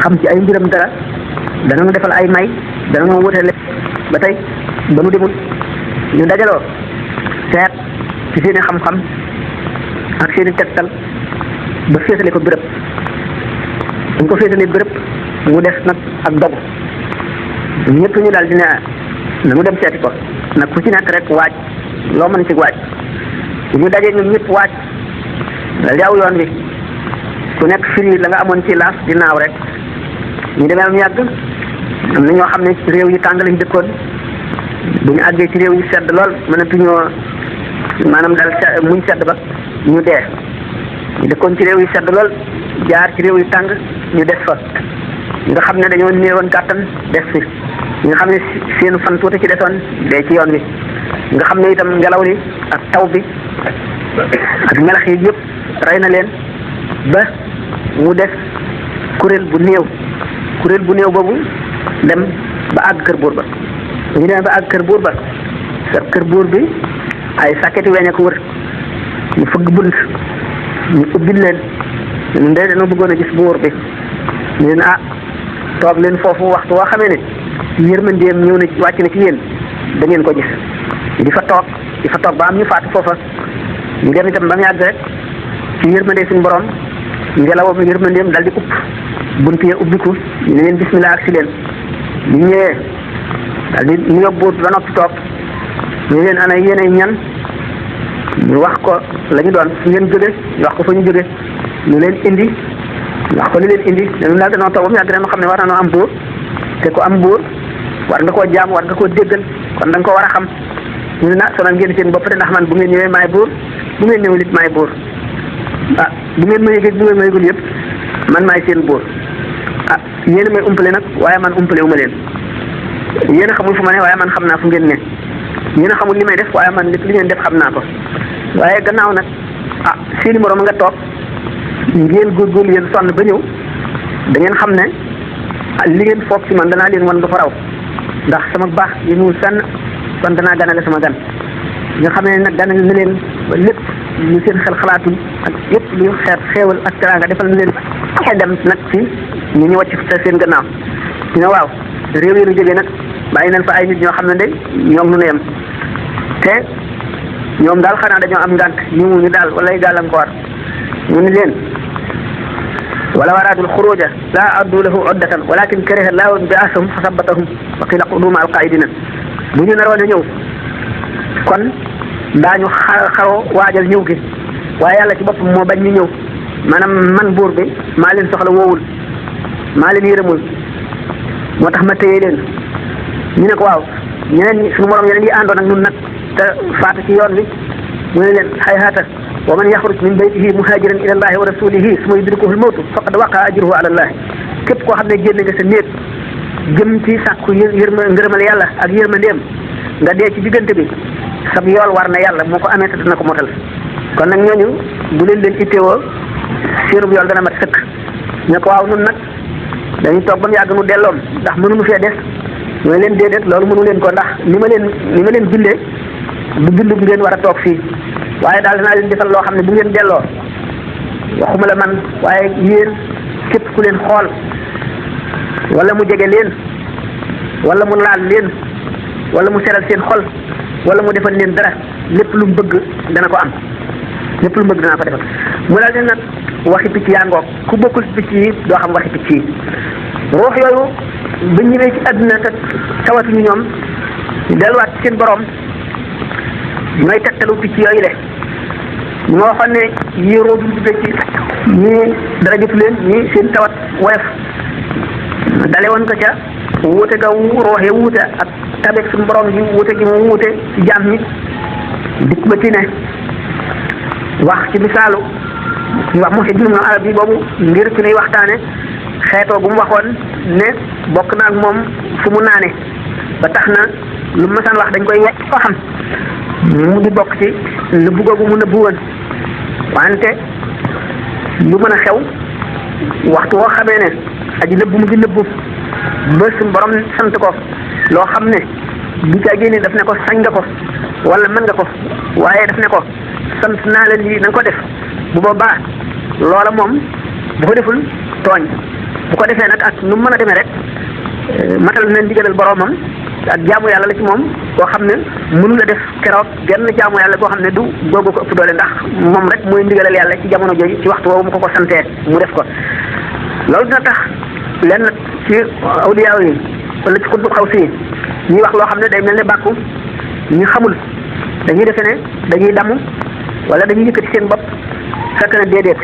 xam ci ay mbiram dara danañu defal ay may danañu wutale ba tey ba nu demul ñu dajaloo seet ci seeni xam-xam ak seeni tegtal ba féetale ko béréb dañ ko féetalee béréb mu def nag ak dogu ñëpp ñu daal di ne na mu dem seeti ko nag ku ci nekk rek waaj loo mën ci waaj ñu dajee ñun ñëpp waaj la jaaw yoon wi ku nekk firi la nga amoon ci laaf di naaw rek ñu demee am yàgg am na ñoo xam ne ci réew yi tàng lañ dëkkoon bu ñu àggee ci réew yi sedd lool mënatuñoo maanaam daal muñ sedd ba ñu dee ñu dëkkoon ci réew yi sedd lool jaar ci réew yi tàng ñu des fa ñi nga xam ne dañoo néewoon kàttan des fi ñi nga xam ne seen fan tuuti ci desoon dee ci yoon wi nga xam ne itam ngelaw li ak taw bi ak melax yi yëpp rey na leen ba mu des kuréel bu néew boobu dem ba àgg kër buur ba ñu demee ba àgg kër buur ba kër buur bi ay sàkketi weñ ko wër ñu fëgg bunt ñu ubbil leen ñun de dañoo bëggoon a gis buur bi ñu leen toog leen foofu waxtu woo xamee ne yërmandeem ñëw na wàcc na ci yéen da ngeen ko gis di fa toog ba am ñu faatu foofa ñu dem itam ba mu yàgg rek ci yërmande suñu borom ngelawam yërmandeem dal di upp bunt ya ubbiku ñu ne leen bismillah ak si leen bu ñëwee dal di ñu yóbbu ba noppi toog ñu leen ana yéenay ñan ñu wax ko la ñu doon fu ngeen jóge ñu wax ko fa ñu jóge ñu leen indi ñu wax ko li leen indi dañu daal dañoo toog ba mu yàgg dañoo xam ne war na noo am buur te ko am buur war nga koo jaam war nga koo déggal kon da nga ko war a xam ñu ne sonal ngeen seen bopp de ndax man bu ngeen ñëwee maay buur bu ngeen ñëwul it maay buur bu ngeen ma yëgee bu ngeen ma yëgul yëpp man maay seen buur yéen may umpale nag waaye man umpale wu ma leen yéen a xamul fu ma ne waaye man xam naa fu ngeen ne yéen a xamul li may def waaye man li ngeen def xam naa ko waaye gannaaw nag seeni morom nga toog ngeen góorgóorlu yéen sonn ba ñëw da ngeen xam ne li ngeen foog ci man danaa leen wan lu ko raw ndax sama baax yi mu sànn kon danaa ganale sama gan nga xam ne nag ganale na leen ba lépp lu seen xel xalaatul ak lépp lu xeet xeewal ak teraanga defal na leen xel dem nag ci ñu wàcc te seen gannaaw ñu ne waaw réew yi nu jógee nag bàyyi nañ fa ay nit ñoo xam ne de ñoom nu yem te ñoom daal xanaa dañoo am ngànt ñu daal wala ay gàllankoor mu ni leen wala waraadul xuruja laa addu lahu oddatan walakin kariha llaahu bi'aasahum fa sabbatahum wa qila qudu ma alqaa'idina bu ñu naroon a ñëw kon daañu xaroo waajal ñëw gi waaye yàlla ci boppam moo bañ ñu ñëw maanaam man buur bi maa leen soxla woowul maa leen yërëmul moo tax ma téye leen ñu ne ko waaw ñeneen ñi suñu morom yeneen yi àndoon ak ñun nag te faatu ci yoon bi mu ne leen hayhaata wa man yaxruj min baytihi muhaajiran ila allahi wa rasulihi summa yudrikuhu al-mawtu faqad waqaa ajruhu ala allah képp koo xam ne génn nga sa néeg jëm ci sàkku ngërëmal yàlla ak yërmandeem nga dee ci diggante bi sab yool war na yàlla moo ko amee te dina ko motal kon nag ñooñu bu leen itteewoo seenub yool dana mat sëkk ñu ko waaw nun nag dañuy toog ba mu yàgg nu delloom ndax mënuñu fee des mooy leen déedéet loolu mënu leen ko ndax ni ma leen bindee bu bindu ngeen war a toog fii waaye daal danaa leen defal loo xam ne bu ngeen delloo waxuma la man waaye yéen képp ku leen xool wala mu jege leen wala mu laal leen wala mu seral seen xol wala mu defal leen dara lépp lu mu bëgg dana ko am lépp lu mu bëgg dana ko defal mu daal ne nag waxi picc yaa ngoog ku bokkul ci picc yi doo xam waxi picc yi ruux yooyu ba ñëwee ci àdduna te tawatuñu ñoom delluwaat ci seen borom ñooy tegtalu picc yooyu le ñu ma waxoon ne yii ruux bu duggee ci ñii dara jotu leen ñii seen tawat woyof dale woon ko ca wuute ga ruux ya wuute ak tabeeg suñu borom ji wuute gi mu wuute ci jaam ñi dikk ba ci ne wax ci misaalu ñu wax moo si dina arab bi boobu ngir ci nuy waxtaane xeetoo gu mu waxoon ne bokk na ak moom fu mu naane ba tax na lu masaan wax dañ koy wecc ko xam mu di bokk ci nëbbu googu mu nëbbu woon wante lu mën a xew waxtu woo xamee ne aji nëbbu mu ngi nëbbu ba suñu borom sant ko loo xam ne bu ca génne daf ne ko sañ nga ko wala mën nga ko waaye daf ne ko sant naa la lii na nga ko def bu boobaa loola moom bu ko deful tooñ bu ko defee nag ak nu mën a demee rek matal na ndigalal boromam ak jaamu yàlla la ci moom koo xam ne mënu la def keroog genn jaamu yàlla koo xam ne du googu ko ëpp doole ndax moom rek mooy ndigalal yàlla ci jamono jooju ci waxtu woowu mu ko santee mu def ko loolu dina tax lenn ci awliyaaw yi wala ci xutbu xaw si ñuy wax loo xam ne day mel ne bàkku ñu xamul dañuy defe ne dañuy damu wala dañuy yëkkati seen bopp fekk na déedéet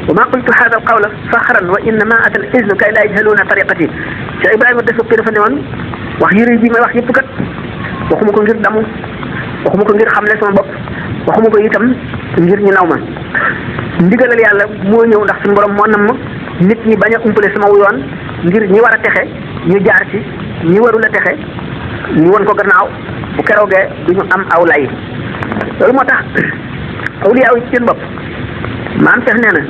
wa ma qultu hada al qawla faxran wa innama ata al iznu kay laa yajhaluuna tariqati ci Ibrahima Dasuuqi dafa ne woon wax yëre ji may wax yëpp kat waxuma ko ngir damu waxuma ko ngir xamle sama bopp waxuma ko itam ngir ñu naw ma ndigalal yàlla moo ñëw ndax suñu borom moo nam ma nit ñi bañ a umpale sama yoon ngir ñi war a texe ñu jaar ci ñi warul a texe ñu won ko gannaaw bu keroogee duñu am aw lay loolu moo tax awliyaaw yi ci seen bopp maam Cheikh nee na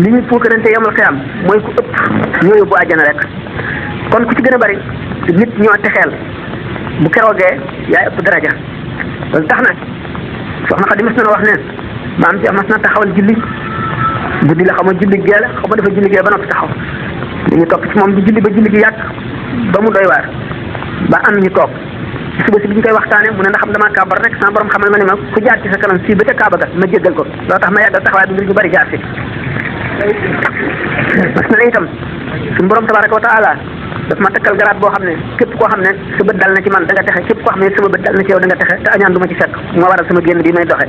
li ñu puukarante yomal xiyam mooy ku ëpp ñoo yóbbu àjjana rek kon ku ci gën a bari nit ñoo texeel bu keroogee yaay ëpp daraja loolu tax na soxna Xadi mas na wax ne maam Cheikh mas na taxawal julli guddi la xaw ma julli gee la xaw ma dafa julli gee ba noppi taxaw dañu topp ci moom di julli ba julli gi yàgg ba mu doy waar ba am ñu toog ci suba si bi ñu koy waxtaane mu ne ndax xam damaa kaabar rek sama borom xamal ma ne ma ku jaar ci sa kanam fii ba ca Kaaba ga ma jéggal ko loo tax ma yàggal taxawaay bi ngir ñu bari jaar si mas na ne itam suñu borom tabaraka wa taala daf ma takkal garaat boo xam ne képp koo xam ne sa bët dal na ci man da nga texe képp koo xam ne sama bët dal na ci yow da nga texe te añaan du ma ci fekk moo waral sama génn bi may doxe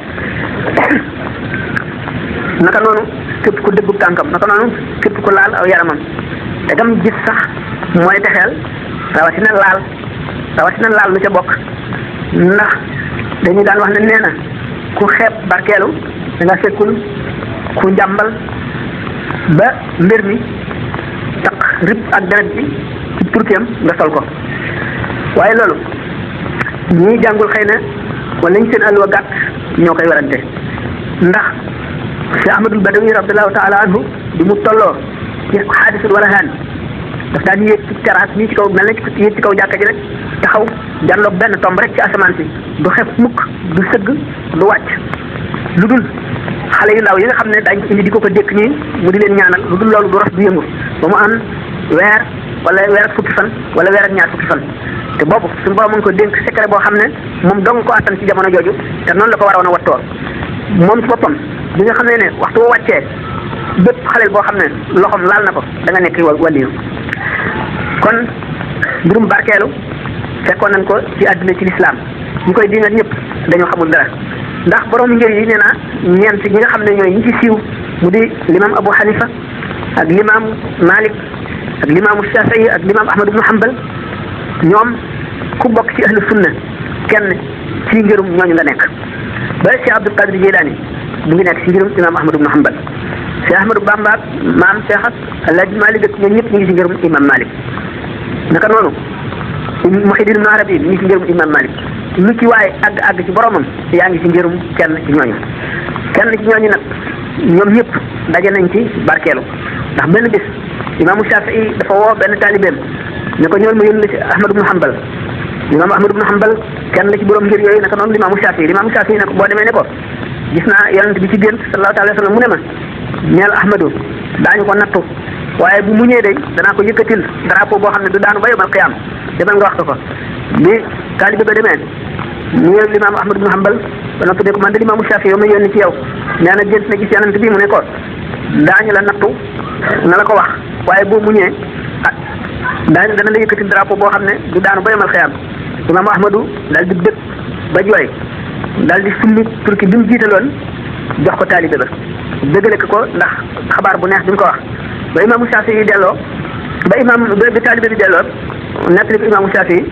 naka noonu képp ku dëggub tànkam naka noonu képp ku laal aw yaramam te gam gis sax mooy texeel rawatina laal lu ca bokk ndax dañu daan wax ne nee na ku xeeb barkeelu da nga fekkul ku njàmbal ba mbir mi taq rib ak deret bi ci turkeem nga sol ko waaye loolu ñi jàngul xëy na wala ñu seen àlluwa gàtt ñoo koy werante ndax Cheikh Ahmadul Badawi radiallahu taala anhu bi mu tolloo ci xaadisul warahaan daf daan yéeg ci terrasse nii ci kaw mel na ci yéeg ci kaw jàkka ji rek taxaw jàlloog benn tomb rek ci asamaan si du xef mukk du sëgg du wàcc lu dul xale yu ndaw yi nga xam ne daañu ko indi di ko dékk nii mu di leen ñaanal lu dul loolu du ros du yëngu ba mu am weer wala weer ak fukki fan wala weer ak ñaar fukki fan te boobu suñu borom mën ko dénk secret boo xam ne moom dong ko attan ci jamono jooju te noonu la ko waroon a wattoo moom ci boppam bi nga xam ne waxtu woo wàccee bépp xaleel boo xam ne loxoom laal na ko da nga nekk waliyu kon mbirum barkeelu fekkoon nañ ko ci àdduna ci lislaam ñu koy diingat ñëpp dañoo xamul dara ndax borom ngir yi nee naa ñeent ñi nga xam ne ñooy ñi ci siiw mu di l'imam Abu Hanifa ak l'imam Malik ak l'imam Shafii ak l'imam Ahmad ibn Hanbal ñoom ku bokk ci ahlu sunna kenn ci ngirum ñooñu nga nekk ba Cheikh Abdul Qadir Jilani mu ngi nekk ci ngirum imam Ahmad ibn Hanbal Cheikh Ahmadou Bamba ak maam Cheikh ak Alaaji Malik ak ñoom ñëpp ñu ngi ci ngirum imam Malik naka noonu Muhyiddin Ibn Arabi mi ngi ci ngirum imam Malik lu ci waaye àgg ci boromam yaa ngi ci ngirum kenn ci ñooñu nag ñoom ñëpp daje nañ ci barkeelu ndax benn bis imaamu Shafii dafa woo benn taalibeem ne ko ñëwal ma yónni la ci Ahmad ibn Hanbal imaamu Ahmad ibn Hanbal kenn la ci borom ngir yooyu naka noonu limaamu Shafii ne ko boo demee ne ko gis naa yonent bi ci gént sallallahu alayhi wa sallam mu ne ma ñeel Ahmadu daañu ko nattu waaye bu muñee day danaa ko yëkkatil drapeau boo xam ne du daanu ba yomal qiyaam demal nga wax ko bi taalibe ba demee ñëw limaamu Ahmad ibn Hanbal ba noppi ne ko man de limaamu Shafii yow ma yónni ci yow nee na gént na gis yonent bi mu ne ko daañu la nattu na la ko wax waaye boo muñee dana la yëkkatil drapeau boo xam ne du daanu ba yomal qiyaam imaamu Ahmadu daal di bëgg ba jooy daal di summi turki bi mu jiitaloon jox ko taalibe ba dëggale ko ndax xabaar bu neex bi mu ko wax ba imaamu Shafii yi delloo bi taalibe bi delloo nettali ko imaamu Shafii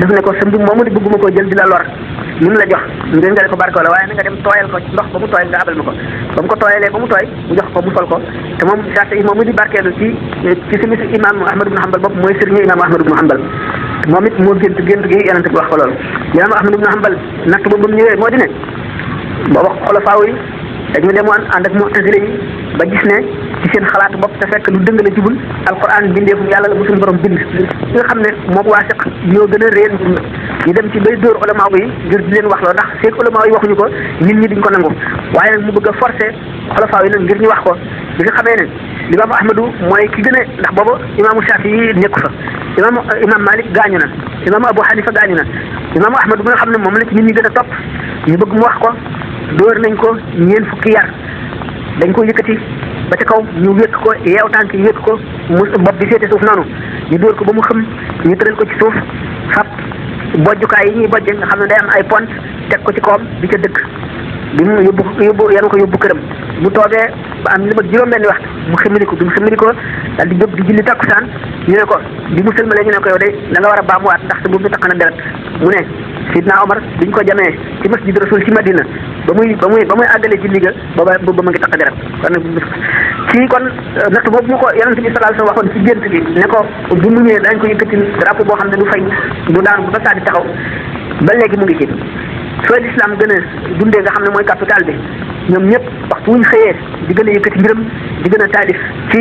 daf ne ko sa mbub moomu di bëgguma koo jël di la lor li mu la jox ngeen nga ko barkoo la waaye na nga dem tooyal ko ci ndox ba mu tooy nga abal ma ko ba mu ko tooyalee ba mu tooy mu jox ko mu sol ko te moom Shafii moom mu di barkeelu ci simisu imam Ahmad ibn Hanbal bopp mooy sëriñu imam Ahmad ibn Hanbal moom it moo gént gi yonent bi wax ko loolu imam Ahmad ibn Hanbal natt ba mu ñëwee moo di ne booba xulafaa yi dañu demoon ànd ak mu'tazila yi ba gis ne ci seen xalaatu bopp te fekk lu dëng la jubul alquran bindeefum yàlla la bu suñu borom bind nga xam ne moom waasiq ñoo gën a réer ñu dem ci bay dóor ulama yi ngir di leen wax loo ndax seen ulama yi waxuñu ko nit ñi duñ ko nangu waaye nag mu bëgg a forcer xulafaa yi nag ngir ñu wax ko bi nga xamee ne limaamu Ahmadu mooy ki gën a ndax boobu imaamu Shafii yi nekku fa imam Malik gaañu na imaamu Abu Hanifa gaañu na imaamu Ahmadu bi nga xam ne moom la ci nit ñi gën a topp ñu bëgg mu wax ko dóor nañ ko ñeent fukki yar dañ ko yëkkati ba ca kaw ñu wékk ko yeew tànk yi wékk ko mu bopp bi féete suuf noonu ñu dóor ko ba mu xëm ñu tëral ko ci suuf fab bojjukaay yi ñuy bojje nga xam ne day am ay pont teg ko ci kawam di ca dëkk bi mu yóbbu këram mu toogee ba am li ma juróom-benni waxtu mu ximiliku bi mu ximilikoo daal di jóg di julli takkusaan ñu ne ko bi mu sëlmalee ñu ne ko yow de da nga war a baamuwaat ndax sa boobu bi taq na deret mu ne Sidna Omar biñ ko jamee ci masjid Rasul ci Madina ba muy àggale ci liga booba ma ngi taq deret kon nag kon natt boobu mu ko yonent bi sallallahu alayhi wasallam waxoon ci gént gi ne ko bu mu ñëwee dañ ko yëkkatil drapeau boo xam ne du fay du daanu ba saa di taxaw ba léegi mu ngi ci soo l'islam gën a dundee nga xam ne mooy capital bi ñoom ñëpp waxtu wuñ xëyee di gën a yëkkati mbiram di gën a taalif ci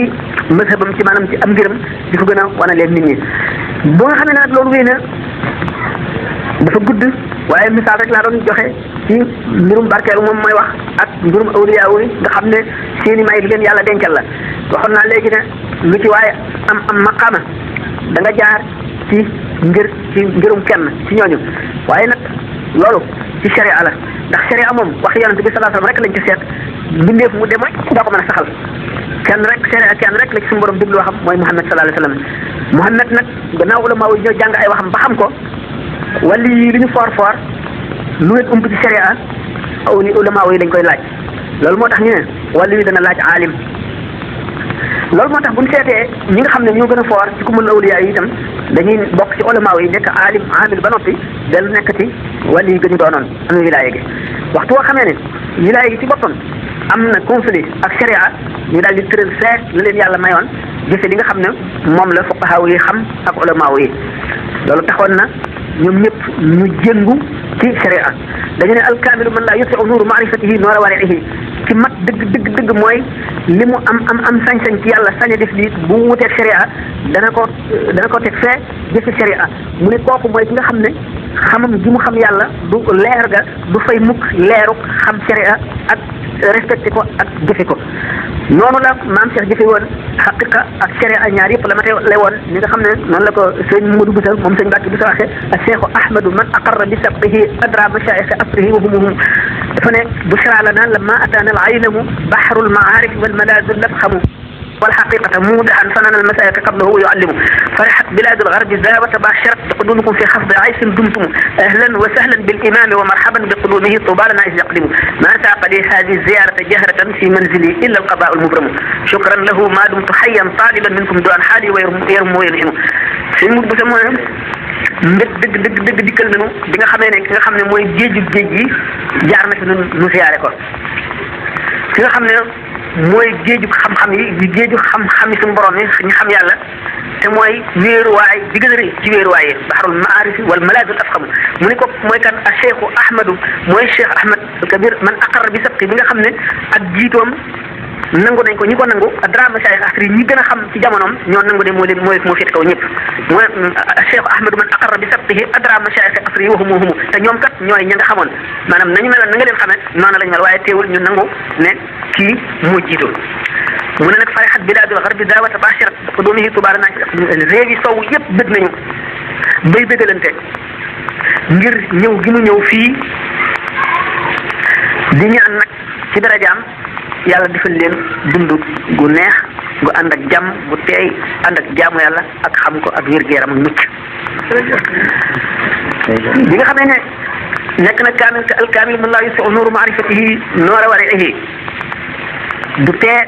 mazhabam ci maanaam ci am mbiram di ko gën a wane leen nit ñi boo nga xam ne nag loolu wéy na dafa gudd waaye misaal rek laa doon joxe ci mbirum barkeelu moom mooy wax ak mbirum awliya yi nga xam ne seeni may li leen yàlla dencal la waxoon naa léegi ne lu ci waaye am maqaama da nga jaar ci ngirum kenn ci ñooñu waaye nag loolu ci sharia la ndax sharia moom wax yonent bi sallallahu alayhi wasallam rek lañ ci seet mbindeef mu dem rek doo ko mën a saxal kenn rek sharia kenn rek la ci suñu borom diglu waxam mooy Muhammad sallallahu alayhi wasallam Muhammad nag gannaaw ulama yi ñoo jàng ay waxam ba xam ko wali yi li ñu foor lu leen ump ci sharia aw ni ulama yi lañ koy laaj loolu moo tax ñu ne wali yi dana laaj aalim loolu moo tax bu ñu seetee ñi nga xam ne ñoo gën a foor ci kumul awliya yi itam dañuy bokk ci ulama yi nekk aalim amil ba noppi dellu nekk ci wali yi gënu doonoon am wilaaya gi waxtu woo xamee ne wilaaya gi ci boppam am na conflit ak sharia ñu daal di tëral fee la leen yàlla mayoon jëfe li nga xam ne moom la fuqahaa yi xam ak ulama yi loolu taxoon na ñoom ñëpp ñu jëngu ci sharia dañu ne alkaamilu man laa yutiu nuuru maarifatihi noora wariihi ci mat dëgg mooy li mu am sañ-sañ ci yàlla sañ a def lii bu wuteeg sharia dana ko teg fee jëfe sharia mu ne kooku mooy ki nga xam ne xamam gi mu xam yàlla du leer ga du fay mukk leeru xam sharia ak respecté ko ak jëfe ko noonu la maam Cheikh jëfe woon xaqiqa ak sharia ñaar yëpp la ma tey woon ni nga xam ne noonu la ko sëñ Modou Boussa moom sëñ Mbacke Boussa waxee ak Cheikhu Ahmadu man aqarra bi sabqihi adra mashaayikh asrihi wa humuhum dafa ne bushra lana lamma ataana al aynamu bahrul maarif wal malaadu lafhamu والحقيقة مودعا فنن المسائك قبله ويعلم فرحت بلاد الغرب ذابت باشرت بقدومكم في خفض عيش دمتم أهلا وسهلا بالإمام ومرحبا بقدومه طوبى لنا إذ يقدم ما ساق لي هذه الزيارة جهرة في منزلي إلا القضاء المبرم شكرا له ما دمت حيا طالبا منكم دعاء حالي ويرمو وينعم sëñ Mourou Boussa mooy dëgg dikkal nañu bi nga xamee ne ki nga xam ne mooy géej gi jaar na fi nu siyaare ko ki nga xam ne mooy géeju xam-xam yi géeju xam-xam yi suñu borom yi ñu xam yàlla te mooy wéeruwaay bi gën a rëy ci wéeruwaay yi baxarul maarif wal malaadul afxam mu ne ko mooy kan a cheikhu ahmadu mooy cheikh ahmad al kabir man aqarra bi sabqi bi nga xam ne ak jiitoom nangu nañ ko ñi ko nangu adra mashaayikh asri ñi gën a xam ci jamonoom ñoo nangu ne moo féete kaw ñëpp mooy cheikh ahmadu man aqarra bi sabqihi adra mashaayikh asri wa hum te ñoom kat ñooy ña nga xamoon maanaam nañu meloon na nga leen xamee noonu lañu mel waaye teewul ñu nangu ne kii moo jiitoo mu ne nag farixat bilaadul garbi daawata bashirat qudumihi tubaara naa réew yi sow yëpp bëgg nañu bay bëggalante ngir ñëw gi mu ñëw fii di ñaan nag ci darajaam yàlla defal leen dund gu neex gu ànd ak jàmm gu teey ànd ak jaamu yàlla ak xam ko ak wér-gu-yaram ak mucc bi nga xamee ne nekk na kaamil te alkaamil man laa yusiu nuuru maarifatihi noora wariihi du tee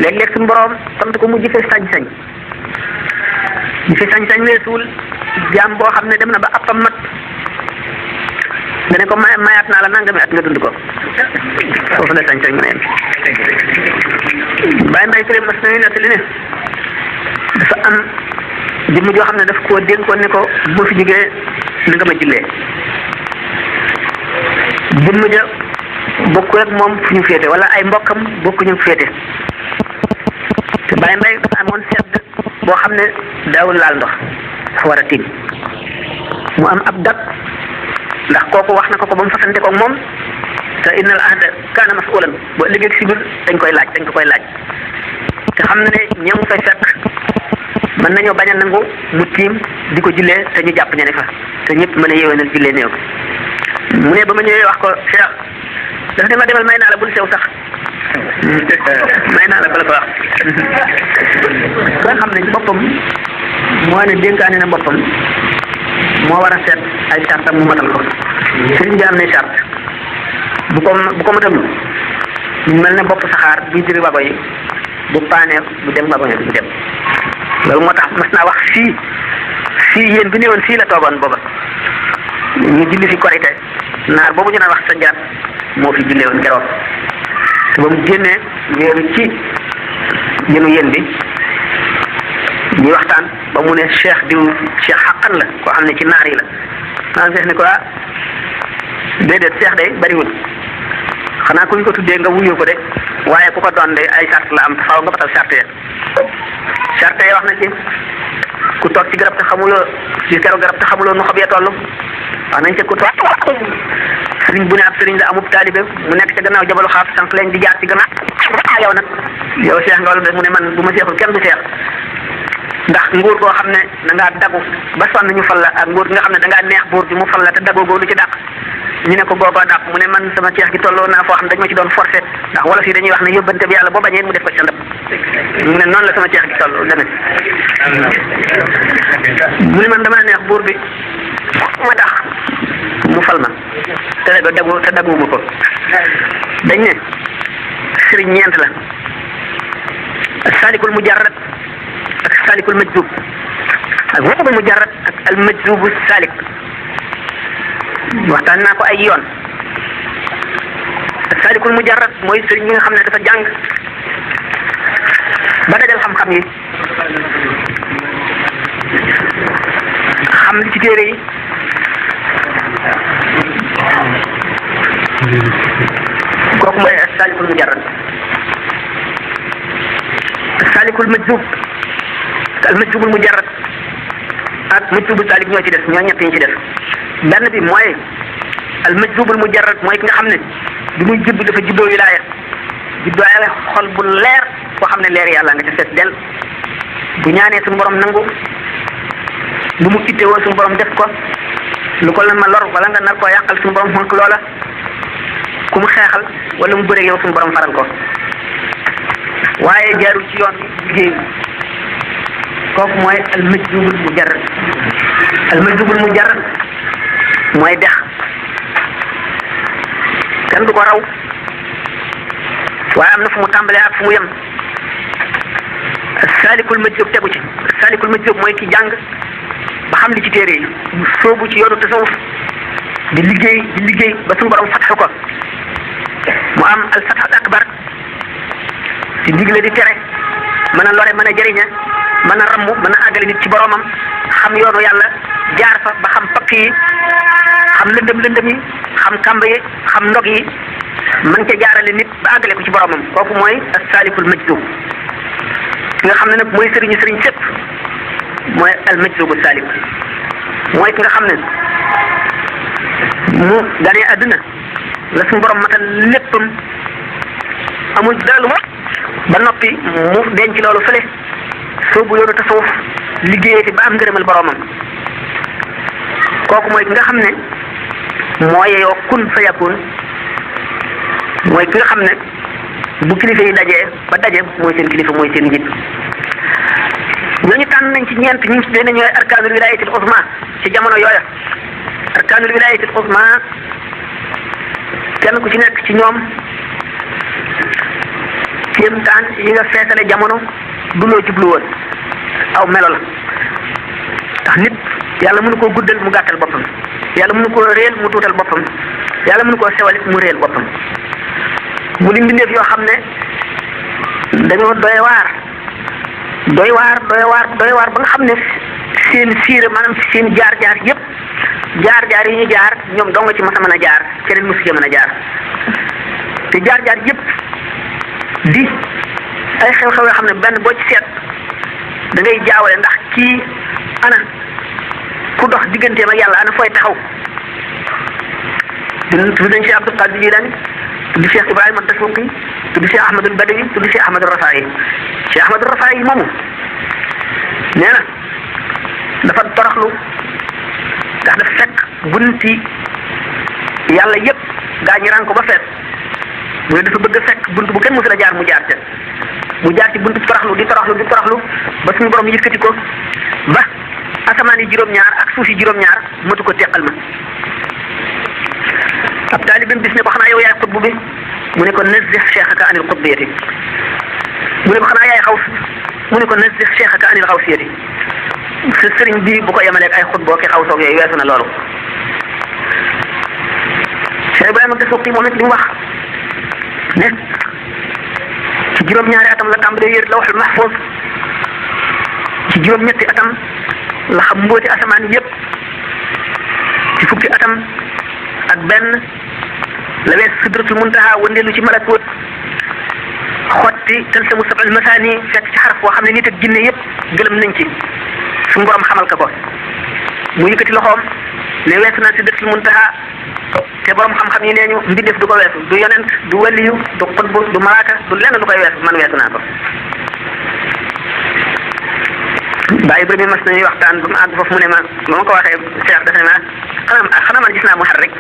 léeg-léeg suñu borom sant ko mu jëfe sañ-sañ jëfe sañ-sañ weesuwul jaam boo xam ne dem na ba appam mat nga ne ko mayaat naa la nangami at nga dund ko foofu la sañ-sañ mu ne Baye Mbaye Touré mas nañu nettali ne dafa am jëmm joo xam ne daf koo dénkoon ne ko bu ma fi jógee na nga ma jullee jëmm ja bokkul ak moom fu ñu féete wala ay mbokkam bokkuñu féete te Baye Mbaye amoon sedd boo xam ne daawul laal ndox dafa war a tiim mu am ab dat ndax kooku wax na ko ba mu fasante ko moom te innal ahda kaana mas'ulan ba liggéey si biir dañ ko koy laaj te xam na ne ñoom fay fekk mën nañoo bañ a nangu mu tiim di ko jullee te ñu jàpp ña ne fa te ñëpp mën a yeewenal jullee néew mu ne ba ma ñëwee wax ko Cheikh dafa ne ma demal may naa la bul sew sax may naa la bala ko wax nga xam ne boppam moo ne dénkaane na boppam moo war a seet ay chartam mu matal ko sëriñ bi am na charte bu ko matal ñu mel ne bopp saxaar bi diri wago yi bu paanee bu dem wago yi du dem loolu moo tax mas naa wax fii yéen bi néewoon fii la toogoon booba ñu julli fi korite naar boobu ñu naan wax sa njaat moo fi jullee woon keroog te ba mu génnee wéeru ci jënu yéen bi ñuy waxtaan ba mu ne cheikh xaqan la koo xam ne ci naar yi la maanaam cheikh ne ko déedéet cheikh day bariwul xanaa ku ñu ko tuddee nga wuyu ko de waaye ku ko doon de ay charte la am faaw nga batal charte ya wax na ci ku toog ci garab te xamuloo ci keroog garab te xamuloo nu xob ya toll wax nañ ci ku toog sëriñ bu ne ab sëriñ la amub taalibe mu nekk ca gannaaw jabalu xaaf sànq leen di jaar ci gannaaw yow nag yow cheikh nga wala de mu ne man bu ma seexul kenn du cheikh ndax nguur goo xam ne da ngaa dagu ba sonn ñu fal la ak nguur gi nga xam ne da ngaa neex buur bi mu fal la te dagoo góor lu ci dàq ñu ne ko googoo dàq mu ne man sama ceex gi tolloo naa foo xam ne dañ ma ci doon forcé ndax wolof yi dañuy wax ne yóbbante bi yàlla boo bañee mu def ko ci sa ndab mu ne noonu la sama ceex gi toll demee mu ne man dama neex buur bi ma tax mu fal ma te daguwuma ko dañ ne sëriñ ñeent la salikul mujarrad ak salikul majzub ak waqbul mujarrad ak al majzubu salik waxtaan naa ko ay yoon ak salikul mujarrad mooy sëriñ bi nga xam ne dafa jàng ba dajal xam-xam yi xam li ci téere yi kooku mooy as-salikul mujarrad. as-salikul majzub al majzubul mujarrad ak majzubul salik ñoo ci def, ñoo ñett ñu ci def. benn bi mooy al majzubul mujarrad mooy ki nga xam ne bi muy judd dafa juddoo wilaaya, juddoo xol bu leer boo xam ne leer yàlla nga ca fees del, bu ñaanee suñu borom nangu, lu mu ittewoo suñu borom def ko, lu ko lan ma lor wala nga nar koo yàqal suñu borom fonk loola, ku mu xeexal wala mu bëreeg yow suñu borom faral ko, waaye jaarul ci yoon liggéey. kooku mooy al majzubul mujarrad. al majzubul mujarrad mooy dex, kenn du ko raw, waaye am na fu mu tàmbalee ak fu mu yem. as-salikul majzub tegu ci. as-salikul majzub mooy ki jàng ba xam li ci téere yi, soobu ci yoonu tasawuf di liggéey ba suñu borom fatxu ko, mu am al fatxul akbar di digle di tere, mën a lore, mën a jëriñe, mën a ramm, mën a àggale nit ci boromam, xam yoonu yàlla, jaar fa ba xam pakk yi, xam lëndëm yi, xam kàmb yi, xam ndog yi, mën ca jaarale nit ba àggale ko ci boromam. kooku mooy as-salikul majzub. ki nga xam ne nag mooy sëriñ sépp mooy al majzubu salik, mooy ki nga xam ne mu ganee àdduna la suñu borom matal léppam, amul dalu ba noppi mu denc loolu fële, soobu yoonu tasawuf liggéeyee fi ba am ngërëmal boromam. kooku mooy ki nga xam ne mooy yoo kun fa yakun, mooy ki nga xam ne bu kilifa yi dajee ba daje mooy seen kilifa, mooy seen njiit. ñooñu tànn nañ ci ñeent ñu tuddee ne ñooy arkaanul wilaayatil uzma ci jamono yooya. arkaanul wilaayatil uzma kenn ku ci nekk ci ñoom kéemtaan yi nga feesale jamono du loo jublu woon, aw melo la. ndax nit yàlla mënu koo guddal mu gàttal boppam, yàlla mënu koo réel mu tuutal boppam, yàlla mënu koo sewalit mu réel boppam. mu di mbindeef yoo xam ne dañoo doy waar ba nga xam ne seen siira, maanaam seen jaar-jaar yépp, jaar-jaar yi ñu jaar ñoom dong ci mën a jaar, keneen mosu ci mën a jaar. te jaar-jaar yépp di ay xew-xew yoo xam ne benn boo ci seet da ngay jaawale, ndax kii ana ku dox digganteem ak yàlla, ana fooy taxaw. tudd nañ Cheikh Abdul Qadir Jilani, tudd Cheikh Ibrahima Dasuqi, tudd Cheikh Ahmadul Badawi, tudd Cheikh Ahmadul Rafaa'i. Cheikh Ahmadul Rafaa'i moomu nee na dafa toroxlu, ndax dafa fekk bunti yàlla yépp gaa ñi ràng ko ba fees, mu ne dafa bëgg a fekk bunt bu kenn mësul a jaar mu jaar ca, mu jaar ci buntu toroxlu di toroxlu ba suñu borom yëkkati ko ba asamaan yi juróom-ñaar ak suuf yi juróom-ñaar matu ko teqal ma. ab taalibam bis ne ko xanaa yow yaay xutbu bi, mu ne ko nazzih cheikhaka anil qutbiyati, mu ne ko xanaa yaay xaws, mu ne ko nazzih cheikhaka anil xawsiyati. sa sëriñ bi bu ko yemaleeg ay xutboo ki xawsoog yooyu weesu na loolu. Cheikh Ibrahima Dasuqi moom it li mu wax ne ci juróom-ñaari atam la tàmbalee yër lawhul mahfuz, ci juróom-ñetti atam la xam mbooti asamaan yépp, ci fukki atam ak benn la wees sidratul muntaha wëndeelu ci malakut, xotti talsamu sab'al masaani fekk ci xaraf boo xam ne nit ak jinne yépp gëlëm nañ ci, suñu borom xamal ko mu yëkkati loxoom ne weesu naa sidratul muntaha, te borom xam-xam yi nee ñu mbindeef du ko weesu, du yonent, du waliyu, du xutbu, du malaaka, du lenn lu koy weesu, man weesu naa ko. Baay Ibrahima mas nañuy waxtaan ba mu àgg foofu mu ne ma ko waxee Cheikh dafa ne ma xanaa man gis naa mu xar rek.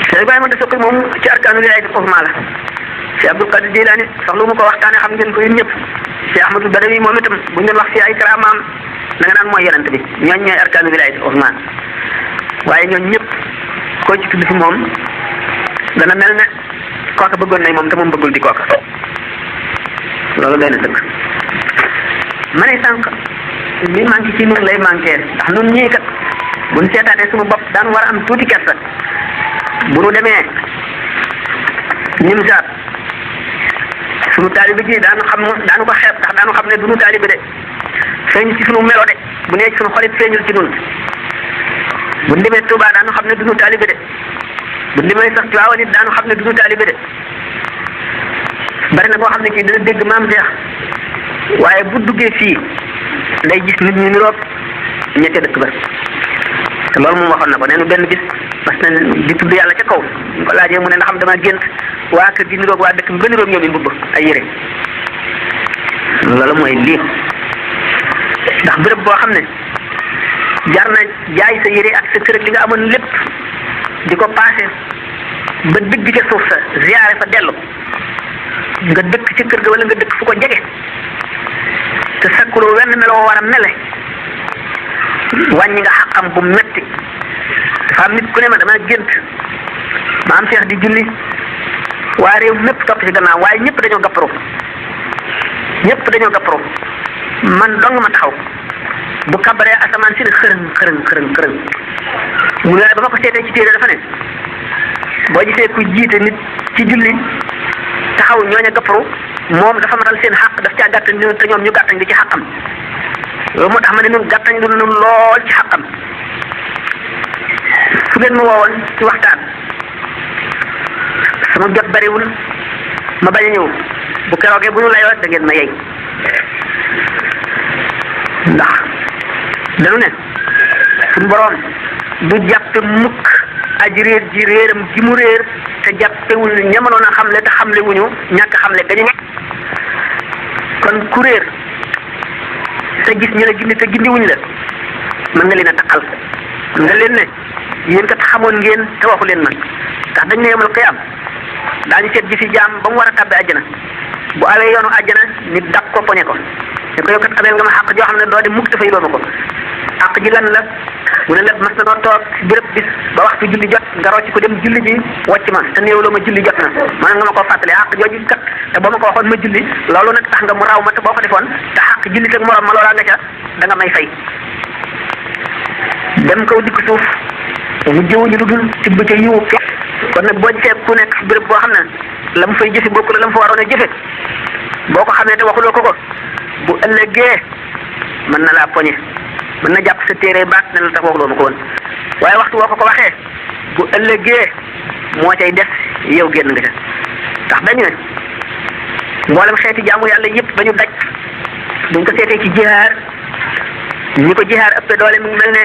Cheikh Ibrahima Dasuqi moom ci arkaanul wilaayatil uzma la. Cheikh Abdul Qadir Jilani sax lu mu ko waxtaanee xam ngeen ko yéen ñëpp. Cheikh Ahmadul Badawi moom itam bu ñu doon wax ci ay karaamaam da nga naan mooy yonent bi, ñooñ ñooy arkaanul wilaayatil uzma. waaye ñooñ ñëpp koo ci tudd fi moom dana mel ne kooka bëggoon nañ moom te moom bëggul di kooka, loolu doy na sëkk. ma ne sànq li manqué ci nun lay manqué, ndax nun ñii kat buñ seetaanee suñu bopp daan war a am tuuti kersa bu nu demee Nimzaat sunu taalibe ji daanu ko xeeb, ndax daanu xam ne du nu taalibe de, feeñ ci sunu melo de, bu nee ci sunu xolit feeñul ci nun. bu ñu demee Touba daanu xam ne du nu taalibe de, bu li may sax ci waaw nit daanu xam ne duñu taalibe de bari na koo xam ne kii dina dégg maam Cheikh waaye bu duggee fii day gis nit ñu niroog ña ca dëkk ba te loolu moom waxoon na ko nee na benn bis parce que di tudd yàlla ca kaw ñu ko laajee mu ne ndax xam dama gént waa kër gi niroog waa dëkk bi ba niroog ñoom i mbubb ay yére loolu mooy lii ndax béréb boo xam ne jar na jaay sa yére ak sa kër li nga amoon lépp di ko paase ba dëgg ca suuf sa ziyaare fa dellu nga dëkk ci kër ga wala nga dëkk fu ko jege te sakkuloo wenn meloo war a mele wàññi nga xaqam bu metti dafa am nit ku ne ma dama gént maam Cheikh di julli waa réew mépp topp ci gannaaw waaye ñëpp dañoo gapparu man dong ma taxaw bu kabaree asamaan si ne xërëng mu ne ba ma ko seetee ci téere dafa ne boo gisee ku jiite nit ci julli taxaw ñooña gapparu moom dafa matal seen xaq daf caa gàttañ te ñoom ñu gàttañ di ci xaqam loolu moo tax ma ne ñun gàttañ lu nun lool ci xaqam fu ngeen ma woowoon ci waxtaan sama jot bariwul ma bañ a ñëw bu keroogee bu ñu layoo da ngeen ma yey ndax dañu ne suñu boroom du jàppe mukk aji réer ji réeram gi mu réer te jàppewul ñamanoon a xamle te xamle wuñu ñàkk xamle gañu nekk kon ku réer te gis ñu la gindi te gindi wuñ la mën nga leen a taqal nga leen ne yéen kat xamoon ngeen te waxu leen man ndax dañ ne yemal qiyaam daañu seet gi fi jaam ba mu war a tàbbi àjjana bu awee yoonu àjjana nit dab ko poñe ko ne ko yow kat ameel nga ma xàq joo xam ne doo di mukk dafay loo ma ko àq ji lan la mu ne la mas na noo toog béréb bis ba waxtu julli jot nga rocc ko dem julli ji wàcc ma te néewloo ma julli jot na man nga ma koo fàttali àq jooju kat te boo ma ko waxoon ma julli loolu nag tax nga mu raw ma te boo ko defoon te xàq julli teg morom ma loolaa nga ca da nga may fay dem kaw dikk suuf mu jëwuñu lu dul tibb ca yiwu kon nag boo gisee ku nekk béréb boo xam ne la mu fay jëfe bokku la mu fa waroon a jëfe boo ko xamee te waxuloo ko bu ëllëgee mën na laa poñe mën na jàpp sa téere baat ne la tax waxuloo ma ko woon waaye waxtu woo ko waxee bu ëllëgee moo cay def yow génn nga ca ndax dañu ne mboolem xeeti jaamu yàlla yëpp ba ñu daj duñ ko seetee ci jihaar ñi ko jihaar ëppe doole mi ngi mel ne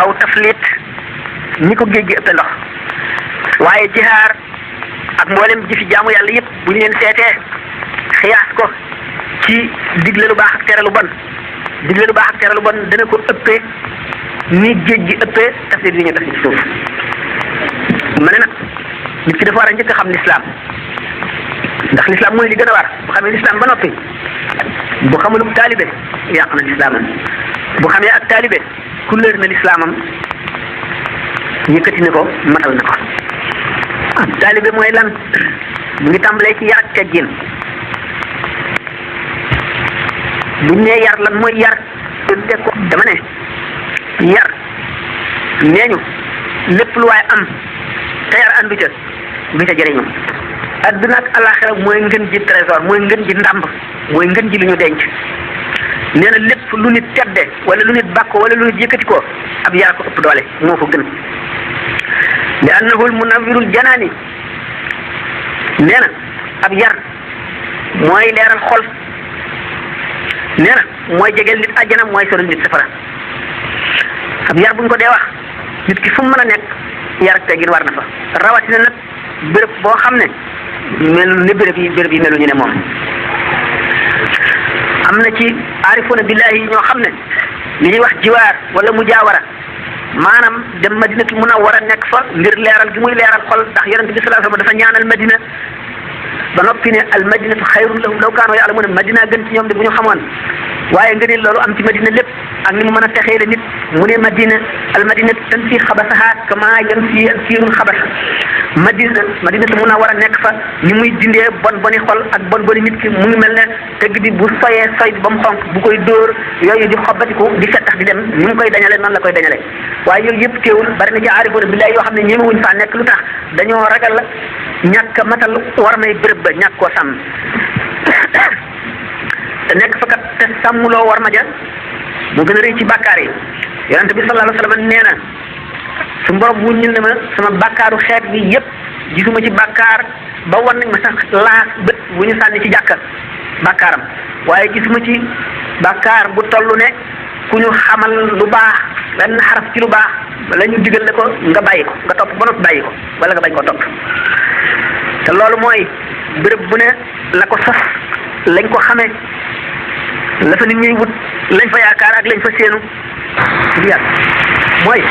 aw taflit ñi ko géej gi ëppe ndox waaye jihaar ak mboolem jëfi jaamu yàlla yëpp bu ñu leen seetee xiyaas ko ci digle lu baax ak tere lu bon digle lu baax ak tere lu bon dana ko ëppee ni géej gi ëppee taflit yi ñu def ci suuf ma ne nag nit ki dafa war a njëkk a xam lislaam ndax lislaam mooy li gën a war bu xamee lislaam ba noppi bu xamul taalibe yàq na lislaamam bu xamee ak taalibe kulleer na lislaamam yëkkati na ko matal na ko ak taalibe mooy lan mu ngi tàmbalee ci yar ak teggin buñ nee yar lan mooy yar teg ko dama ne yar nee ñu lépp lu waaye am te yar andu ca du ca jëriñu adduna ak alaxira mooy ngën ji trésor mooy ngën ji ndàmb mooy ngën ji lu ñu denc nee na lépp lu nit tedde wala lu nit bàkko wala lu nit yëkkati ko ab yar ko ëpp doole moo ko gën li annahu al munawwirul janaani nee na ab yar mooy leeral xol nee na mooy jegeel nit àjjana mooy sonal nit safara ab yar buñ ko dee wax nit ki fu mu mën a nekk yar ak teggin war na fa rawatina nag béréb boo xam ne mel ni béréb yi meluñu ne moom am na ci aarifuna billahi yi ñoo xam ne li ñuy wax jiwaar wala mujaawara maanaam dem madinatul munawwara nekk fa ngir leeral gi muy leeral xol ndax yonent bi sallallahu alayhi wasallam dafa ñaanal madina ba noppi ne al madinatu xayrun lahum law kaanu ya'lamuun madina gën ci ñoom de bu ñu xamoon waaye nga ne loolu am ci madina lépp ak ni mu mën a texee la nit mu ne madina al madinatu tanfi xabasaha kama yanfi al fiirul xabas madinatu munawwara nekk fa ni muy dindee bon boni xol ak bon boni nit ki mu ngi mel ne tëgg bi bu soyee soy ba mu xonk bu koy dóor yooyu di xobbatiku di fettax di dem ni mu koy dañale noonu la koy dañale waaye yooyu yëpp teewul bari na ci aarifoona billaay yoo xam ne ñemewuñ faa nekk lu tax dañoo ragal la ñàkk matal war may béréb ba ñàkk koo sàmm te nekk fa kat te sàmmuloo war ma ja mu gën a rëy ci bàkkaar yi yonente bi sallallahu alayhi wa sallam nee na su borom wuññil na ma sama bàkkaaru xeet bi yépp gisuma ci bàkkaar ba wan nañ ma sax laas bët bu ñu sànni ci jàkka bàkkaaram waaye gisuma ci bàkkaar bu toll ne ku ñu xamal lu baax benn xaraf ci lu baax la ñu digal ne ko nga bàyyi ko nga topp ba noppi bàyyi ko wala nga bañ ko topp te loolu mooy béréb bu ne la ko sos lañ ko xamee la fa nit ñuy wut lañ fa yaakaar ak lañ fa séenu du yàgg mooy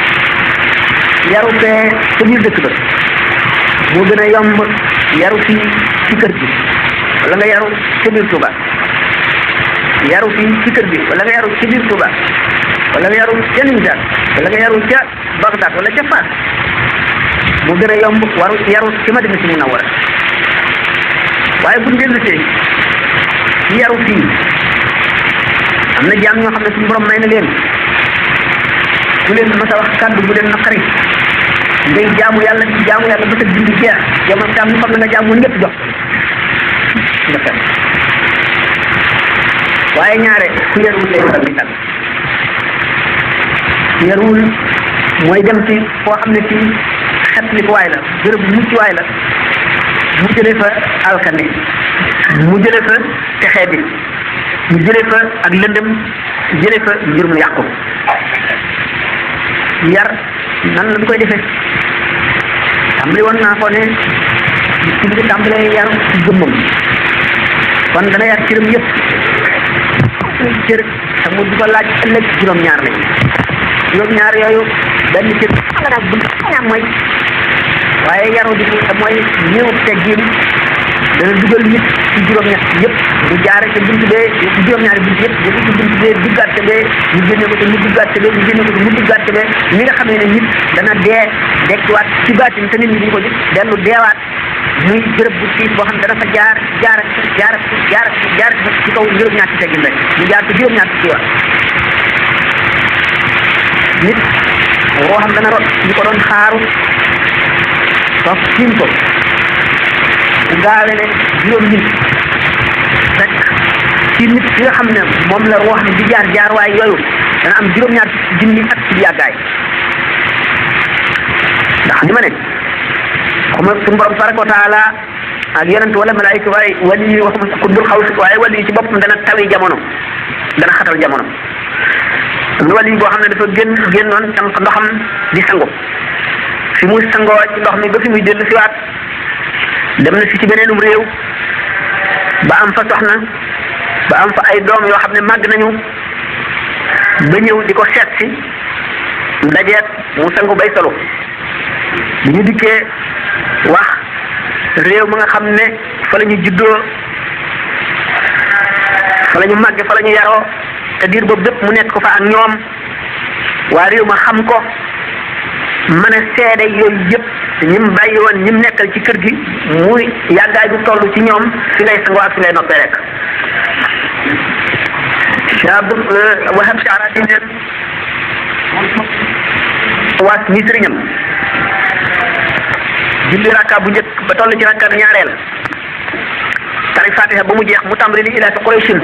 yaru fee ca biir dëkk ba moo gën a yomb yaru fii ci kër gi wala nga yaru ca biir Touba yaru fii ci kër gi wala nga yaru ci biir Touba wala nga yaru ca Nimzaat wala nga yaru ca Bagdad wala ca Fass moo gën a yomb yaru ci Madina si Munawwara waaye bu ñu dellusee ci yaru fii am na jaam ñoo xam ne suñu borom may na leen ku leen mës a wax kàddu bu leen naqari ngay jaamu yàlla ba sa dund jeex yow man tam ñu xam ne nga jaamu ñëpp jox nga fet waaye ñaare ku yarul lay faral di tàgg ku yarul mooy dem ci foo xam ne fii xetlikuwaay la bërëb bu muccuwaay la mu jëlee fa alkane mu jëlee fa texee bi mu jëlee fa ak lëndëm jëlee fa mbir mu yàqu yar nan lañ koy defee tàmbali woon naa ko ne ci bi tàmbalee yar ci gëmmam kon dana yar cëram yëpp cër te mu di ko laaj ëllëg juróom-ñaar lañ juróom-ñaar yooyu benn cër nga naa bunt ñaam mooy waaye yaru di te mooy néew teggin dana dugal nit ci juróom-ñett yëpp du jaare ca bunt bee ci juróom-ñaari bunt yëpp dafa ci bunt bee duggaat ca bee ñu génne ko te mu duggaat ca bee ñu génne ko te mu duggaat ca bee li nga xamee ne nit dana dee dekkiwaat ci baatin te nit ñi duñu ko gis dellu deewaat muy bërëb bu tiis boo xam ne dana fa jaar ci kaw juróom-ñaar ci teggin rek ñu jaar ci juróom-ñaar ci yoon nit woo xam dana rot ñu ko doon xaaru toog tiim ko bu gaawee ne juróom nit rek ci nit ki nga xam ne moom la woo xam di jaar waaye yooyu dana am juróom-ñaar junni at ci yàggaay ndax ni ma ne xuma suñu borom tabaraka wa taala ak yonent wala malaayika waaye wali yi waxuma ku dul xaw si waaye wali yi ci boppam dana tawi jamono dana xatal jamono am na wali yi boo xam ne dafa génnoon tam ndoxam di sangu fi muy sangoo ci ndox mi ba fi muy dellu siwaat dem na si ci beneenum réew ba am fa soxna ba am fa ay doom yoo xam ne màgg nañu ba ñëw di ko seet si dajeet mu sangu bay solo bi ñu dikkee wax réew ma nga xam ne fa la ñu juddoo fa la ñu màgge fa la ñu yaroo te diir boobu bépp mu nekk ko fa ak ñoom waa réew ma xam ko mën a seede yooyu yëpp ñim bàyyi woon ñim nekkal ci kër gi muy yàggaay bu toll ci ñoom fi ngay sangoo ak fi ngay noppee rek Wahab Sha'rani neen waas mi sëriñam julli rakka bu njëkk ba toll ci rakka ñaareel tari fatiha ba mu jeex mu tàmbali li ilaa fi Qurayshin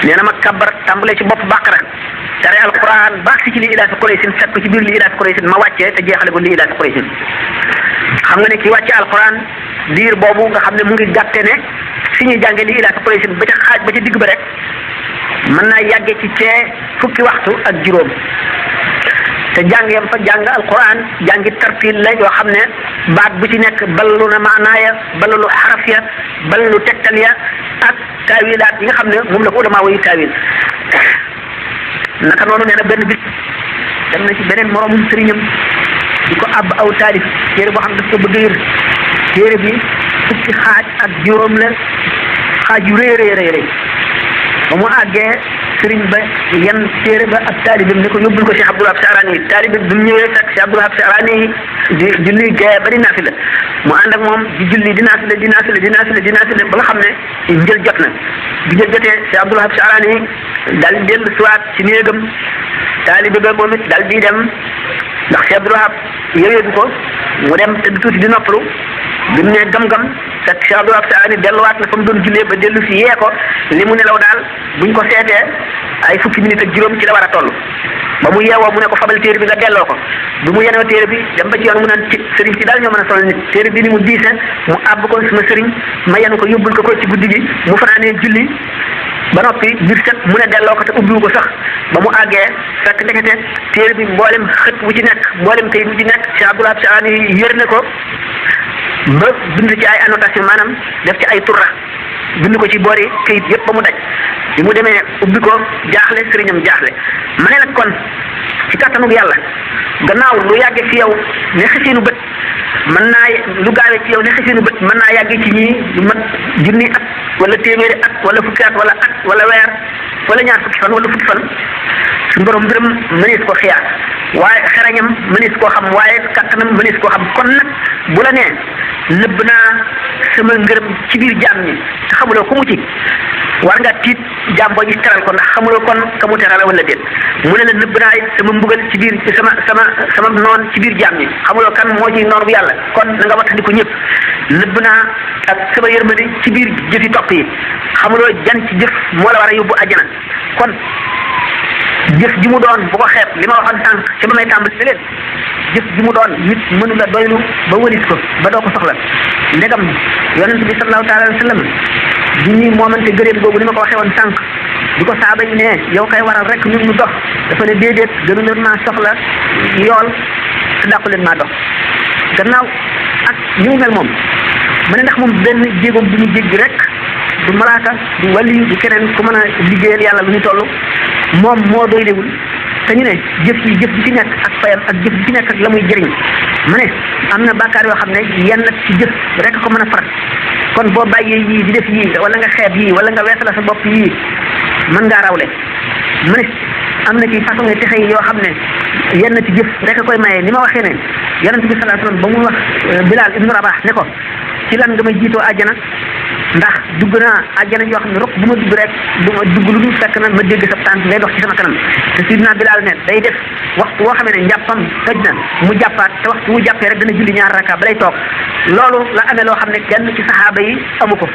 nee na ma kabbar tàmbalee ci bopp Baqara tare alquran baax si ci li ilaa fi Qurayshin fekk ci biir li ilaa fi Qurayshin ma wàccee te jeexale ko li ilaa fi Qurayshin xam nga ne ki wàcce alquran diir boobu nga xam ne mu ngi gàtte ne fi ñuy jànge li ilaa fi Qurayshin ba ca xaaj ba ca digg ba rek mën naa yàgge ci cee fukki waxtu ak juróom te jàng yam fa jàng alquran jàngi tartil la yoo xam ne baat bu ci nekk ballalu na maanaaya ballalu xaraf ya ballalu tegtal ya ak taawilaat yi nga xam ne moom la ko ulama yi taawil naka noonu nee na benn bis dem na ci beneen moromum sëriñam di ko àbb aw taalif téere boo xam ne daf ko bëgg a yër téere bi fukki xaaj ak juróom la xaaj yu rëy rëy ba mu àggee sëriñ ba yan téere ba ab taalibam ne ko yóbbul ko Cheikh Abdul Wahab Sha'rani taalibam bi mu ñëwee fekk Cheikh Abdul Wahab Sha'rani di julli gee ba di naafila mu ànd ak moom di julli di naafila ba nga xam ne njël jot na bi njël jotee Cheikh Abdul Wahab Sha'rani daal di dellu siwaat ci néegam taalibe ba moom it daal di dem ndax Cheikh Abdul Wahab yëweedu ko mu dem te du tuuti di noppalu bi mu ne gam-gam fekk Cheikh Abdou Wahab Saani delluwaat na fa mu doon jullee ba dellu si yee ko li mu nelaw daal buñ ko seetee ay fukki minute ak juróom ci la war a toll ba mu yeewoo mu ne ko fabal téere bi nga delloo ko bi mu yenoo téere bi dem ba ci yoon mu naan ci sëriñ si daal ñoo mën a sonal nit téere bi ni mu diise mu àbb ko sama sëriñ ma yenu ko yóbbul ko ci guddi gi mu fanaanee julli ba noppi biir set mu ne delloo ko te ubbiwu ko sax ba mu àggee fekk ndekete téere bi mboolem xët wu ci nekk mboolem kayit wu ci nekk Cheikh Abdou Wahab Saani yër ne ko ba bind ci ay annotation maanaam def ci ay turra bind ko ci boori kayit yëpp ba mu daj bi mu demee ubbi ko jaaxle sëriñam jaaxle ma ne nag kon ci kattanug yàlla gannaaw lu yàgge ci yow ne xisiinu bët mën naa lu gaawee ci yow ne xisiinu bët mën naa yàgge ci ñii lu mat junni at wala téeméeri at wala fukki at wala weer wala ñaar fukki fan wala fukki fan suñu borom mbiram mënees ko xiyaar waaye xerañam mënees koo xam waaye kattanam mënees koo xam kon nag bu la nee nëbb naa sama ngërëm ci biir jaam ñi te xamuloo ku mu ci war nga tiit jaam boo gis teral ko ndax xamuloo kon ka mu teral wala déet mu ne la nëbb naa it sama mbugal ci biir sama noon ci biir jaam ñi xamuloo kan moo ci noon bu yàlla kon na nga wattandiku ñëpp nëbb naa ak sama yërmande ci biir jëfi topp yi xamuloo jan ci jëf moo la war a yóbbu àjjana kon jëf ji mu doon bu ko xeeb li ma waxoon sànq ci ba may tàmbali ne leen jëf ji mu doon nit mënu la doylu ba wëlis ko ba doo ko soxla ndegam yonent bi sallallahu taala alayhi wa sallam bi ñuy moomante gëréem googu ni ma ko waxee woon sànq di ko saaba yi ne yow kay waral rek ñun ñu dox dafa ne déedéet gënu leen maa soxla yool te dàqu leen maa dox gannaaw ak ni mu mel moom ma ne ndax moom benn jéegoom bu ñu jéggi rek du malaaka du waliyu du keneen ku mën a liggéeyal yàlla lu ñu toll moom moo doy léwul te ñu ne jëf ji ci nekk ak fayam ak jëf ji ci nekk ak la muy jëriñ ma ne am na bàkkaar yoo xam ne yenn ci jëf rek ko mën a far kon boo bàyyee yii di def yii wala nga xeeb yii wala nga weesala sa bopp yii mën ngaa rawle ma ne am na ci façon texe yi yoo xam ne yenn ci jëf rek a koy maye ni ma waxee ne yonent bi sallallahu alayhi wasallam ba mu wax Bilal ibnu Rabah ne ko ci lan nga may jiitoo àjjana ndax dugg naa àjjana yoo xam ne rok bu ma dugg rek du ma dugg lu dul fekk na ma dégg sa tànk ngay dox ci sama kanam te sidina Bilal ne day def waxtu woo xamee ne njàppam toj na mu jàppaat te waxtu mu jàppee rek dana julli ñaar raka balay toog loolu la amee loo xam ne kenn ci saxaaba yi amu ko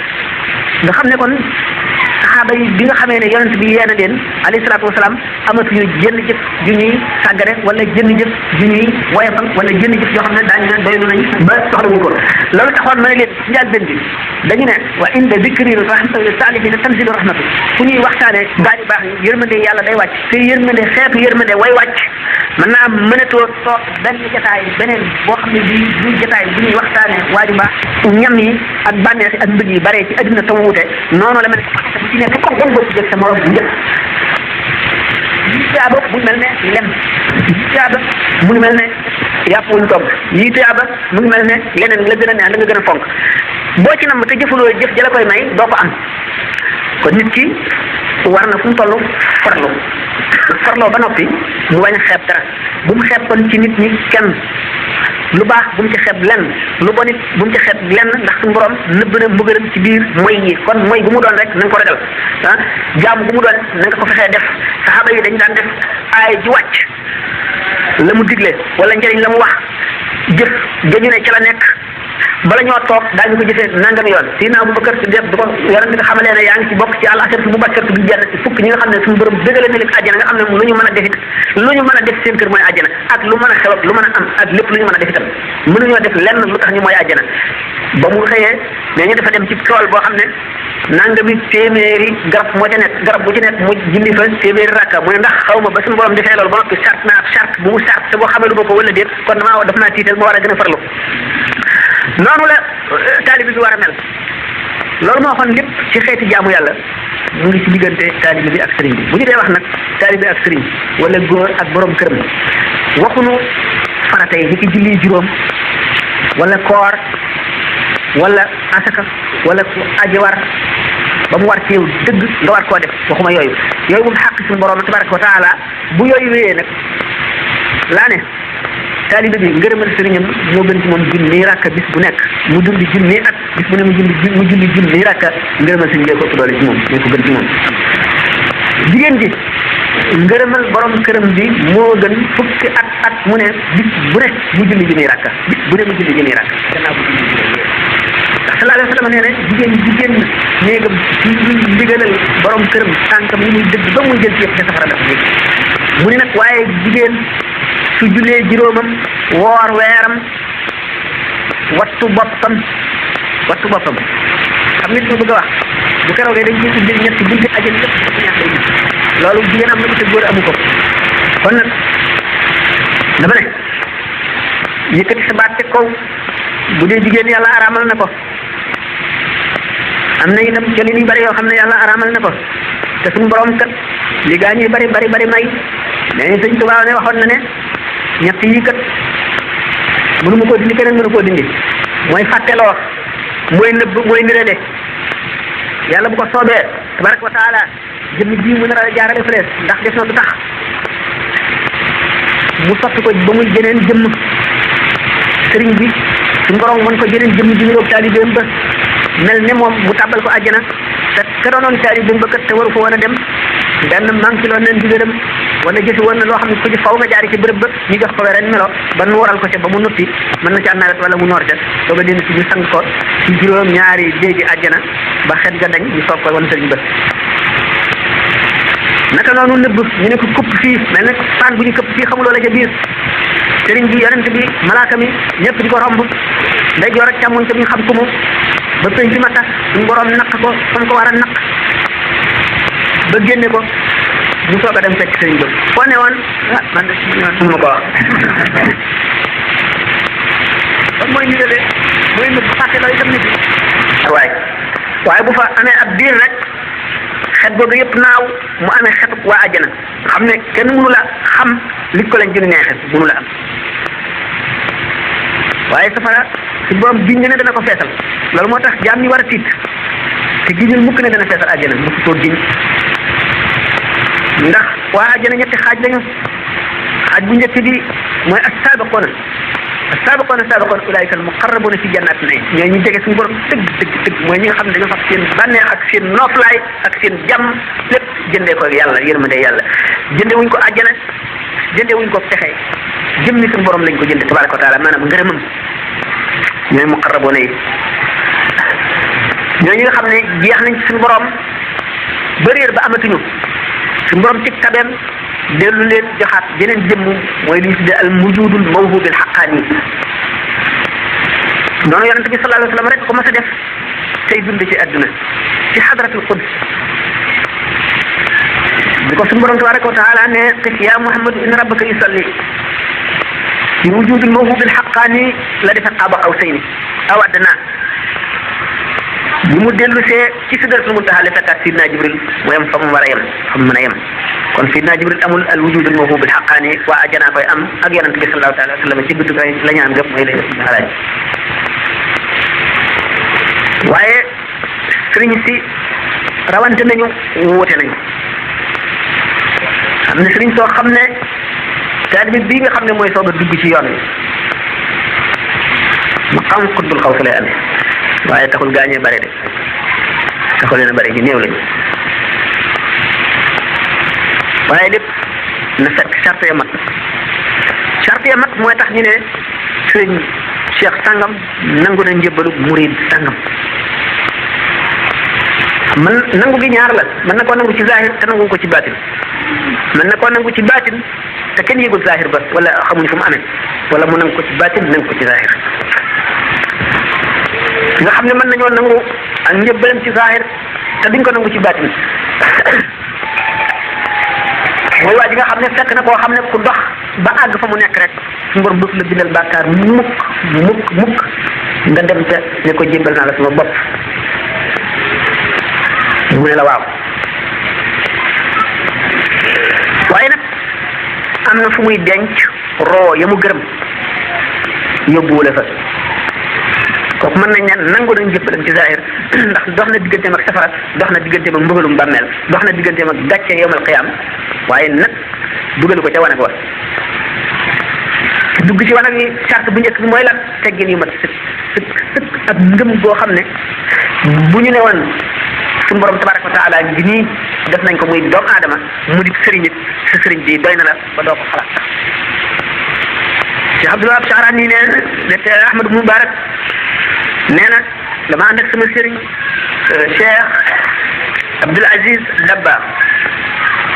nga xam ne kon saxaaba yi bi nga xamee ne yonent bi yee na leen alayhi salaatu wasalaam amatuñu jënn jëf ju ñuy sàggare wala jënn jëf ju ñuy woyofal wala jënn jëf yoo xam ne daañu ne doylu nañ ba soxlawuñ ko loolu taxoon ma ne leen ci njëlbéen bi dañu ne wa inda dikri saalihiina tanzilu rahmatu fu ñuy waxtaane gaa ñu baax yi yërmande yàlla day wàcc te yërmande xeetu yërmande way wàcc mën naa mënatoo toog benn jataay beneen boo xam ne bii du jataay bu ñuy waxtaane waa ju baax ñam yi ak bànneex yi ak mbëgg yi bare ci adduna taw wuute noonu la mel bu ci nekk comme bon boo ci jël sa morom bu njëkk yi tiyaaba mu mel ne lem yi tiyaaba mu ngi mel ne yàpp wuñ togg yi tiyaaba mu ngi mel ne leneen la gën a neex la nga gën a fonk boo ci nam te jëfuloo jëf jala koy may doo ko am kon nit ki war na fu mu toll farloo ba noppi mu bañ a xeeb dara bu mu xeeb kon ci nit ñi kenn lu baax bu mu ci xeeb lenn lu bon it bu mu ci xeeb lenn ndax suñu borom nëbb na mbugalam ci biir moy yi kon moy bu mu doon rek na nga ko ragal ah jaamu bu mu doon na nga ko fexee def saxaaba yi dañ daan def aay ji wàcc la mu digle wala njëriñ la mu wax jëf gañu ne ca la nekk bala ñoo toog daañu ko jëfee nangami yoon Seydina Abubakar si def du ko yonent bi xamalee ne yaa ngi ci bokk ci al-asharatu mubashsharatu bil janna ci fukk ñi nga xam ne suñu borom dëgale na leen àjjana nga xam ne lu ñu mën a def it lu ñu mën a def seen kër mooy àjjana ak lu mën a xew ak lu mën a am ak lépp lu ñu mën a def itam mënuñoo def lenn lu tax ñu mooy àjjana ba mu xëyee mais ñu dafa dem ci tool boo xam ne nangami téeméeri garab moo ca nekk garab bu ci nekk mu julli fa téeméeri rakka mu ne ndax xaw ma ba suñu borom defee loolu ba noppi charte naa ab charte bu mu charte te boo xamee lu ma ko wala déet kon daf naa tiital ma war a gën a farlu noonu la taalibi bi war a mel loolu moo waxoon lépp ci xeeti jaamu yàlla mu ngi ci diggante taalibi bi ak sëriñ bi bu ñu dee wax nag taalibi ak sëriñ wala góor ak borom këram waxuñu farata yi ni ki julli juróom wala koor wala asaka wala aji war ba mu war ci yow dëgg nga war koo def waxuma yooyu moom xàq suñu borom tabaraka wa taala bu yooyu wéyee nag laa ne taalibe bi ngërëmal sëriñam moo gën ci moom junni rakka bis bu nekk mu dundi junni at bis bu ne mu julli junni rakka ngërëmal sëriñ lee ko ëpp doole ci moom moo ko gën ci moom jigéen ji ngërëmal borom këram bi moo gën fukki at mu ne bis bu ne mu julli junni rakka bis bu ne mu julli junni rakka gannaaw bu julli sallallahu alayhi wa sallam nee na jigéen néegam ci ndigalal borom këram tànkam yi muy dëgg ba muy jël ci yëpp te safara dafa yëg mu ne nag waaye jigéen su jullee juróomam woor weeram wattu boppam xam nga li ma bëgg a wax bu keroogee dañ ciy indil ñetti bunti ajal yëpp dafa ñaax lay gis loolu jigéen am na ko te góor amu ko kon nag dama ne yëkkati sa baat te kaw bu dee jigéen yàlla araamal na ko am na itam jëlin yu bari yoo xam ne yàlla araamal na ko te suñu borom kat li gaa ñuy bari may mais ni sëñ Tuubaa ne waxoon na ne ñett yii kat mënu ma koo dindi keneen mënu koo dindi mooy fàtteloo mooy nëbb mooy nirale yàlla bu ko soobee tabaraka wa taala jëmm ji mu nar a jaarale fële ndax def na du tax mu soppi ko ba muy jeneen jëmm sëriñ bi suñu borom mën ko jeneen jëmm ji niroog taalibeem ba mel ne moom mu tàbbal ko àjjana te ka doonoon taalibeem ba kat te waru ko woon a dem benn manqué loon leen ndigalam wala jëfi woon na loo xam ne ku ci faw nga jaari ci bërëb ba ñu jox ko weneen melo ba nu waral ko ca ba mu noppi mën na ca nawet wala mu noor ca soo ko dén si ñu sang ko ci juróom ñaari déegi àjjana ba xet ga dañ ñu soog ko wan sëriñ ba naka noonu nëbb ñu ne ko kupp fii mel ne paan bu ñu këpp fii xamuloo la ca biir sëriñ bi yonent bi malaaka mi ñëpp di ko romb nday joor ak càmmoñ te ñu xam ko mu ba penc ci ma tas suñu borom naq ko fam ko war a naq ba génne ko mu soog a dem fekk sëriñ ba foo ne woon man de su ma ko wax kon mooy nidale mooy nëbb fàtte loolu itam nit waaye bu fa amee ab biir rek xet googu yëpp naaw mu amee xetu waa àjjana xam ne kenn mënu la xam li ko lañ jënd neexee mënu la am waaye safara suñ borom giñ ne dana ko feesal loolu moo tax jaam ñi war a tiit te giñul mukk ne dana feesal àjjana mu koo giñ ndax waa àjjana ñetti xaaj lañu xaaj bu njëkk bi mooy as-saabiquuna ulaa'ika al-muqarrabuuna fi jannaati na'iim ñooy ñu jege suñu borom dëgg mooy ñi nga xam ne dañoo fab seen bànneex ak seen nooflaay ak seen jàmm lépp jëndee ko yàlla yërmande yàlla jënde wuñ ko àjjana jënde wuñ ko pexe jëmmi suñu borom lañ ko jënde tabaaraka wa taala maanaam ngërëmam ñooy muqarrabuuna yi ñooñu nga xam ne jeex nañ ci suñu borom ba réer ba amatuñu suñu borom ci tabeem dellu leen joxaat jeneen jëmm mooy li ñu tuddee al mujudul mawhubil xaqaani noonu yonente bi sallallahu alayhi wa sallam rek ko mas a def tey dund ci àdduna ci xadratul quds bi ko suñu borom tabaraka wa taala ne qif ya muhammadu inna rabbaka yusalli ci wujudul mawhubil xaqaani la defe qaaba qawsayni aw adnaa bi mu dellu see ci sidratul muntaha la fekkaat sidna jibril mu yem fa mu war a yem fa mu mën a yem kon sidna jibril amul al wujud al mawhub al haqqani waa ajana koy am ak yonent bi sallallahu alayhi wa sallam ci guddi koy la ñaan gëpp mooy lay alaaj waaye sëriñ si rawante nañu wuute nañu am na sëriñ soo xam ne taalibe bii nga xam ne mooy soog a dugg ci yoon wi maqam qutbul xaws lay amee waaye taxul gaañee bare de taxul leen a bare ñu néew lañu waaye lépp na fekk charte ya mat mooy tax ñu ne sëriñ cheikh sangam nangu na njëbbalu murid sangam man nangu gi ñaar la mën na koo nangu ci zahir te nangu ko ci baatin mën na koo nangu ci baatin te kenn yëgul zahir ba wala xamuñ fu mu amee wala mu nangu ko ci baatin nangu ko ci zahir nga xam ne mën nañoo nangu ak njëbbalam ci zahir te duñ ko nangu ci baatin mooy waa ji nga xam ne fekk na koo xam ne ku dox ba àgg fa mu nekk rek su mbor dootu la bindal bàkkaar mukk nga dem te ne ko jébbal naa la sama bopp mu ne la waaw waaye nag am na fu muy denc roo ya mu gërëm yóbbuwule fa kooku mën nañ ne nangu nañ jëppalam ci zahir ndax dox na digganteem ak safara dox na digganteem ak mbugalum bàmmeel dox na digganteem ak gàcce yawmal qiyaam waaye nag dugalu ko ca wane ko dugg ci wanag yi charte bu njëkk bi mooy lan teggin yu mat sëkk ak ngëm goo xam ne bu ñu ne woon suñu borom tabaraka wa taala ngi nii def nañ ko muy doomu aadama mu di sëriñ it sa sëriñ bi doy na la ba doo ko xalaat sax Cheikh Abdul Wahab Sha'rani nee na Ahmad ibn Mubarak nee na dama ànd ak sama sëriñ Cheikh Abdoul Aziz Dabba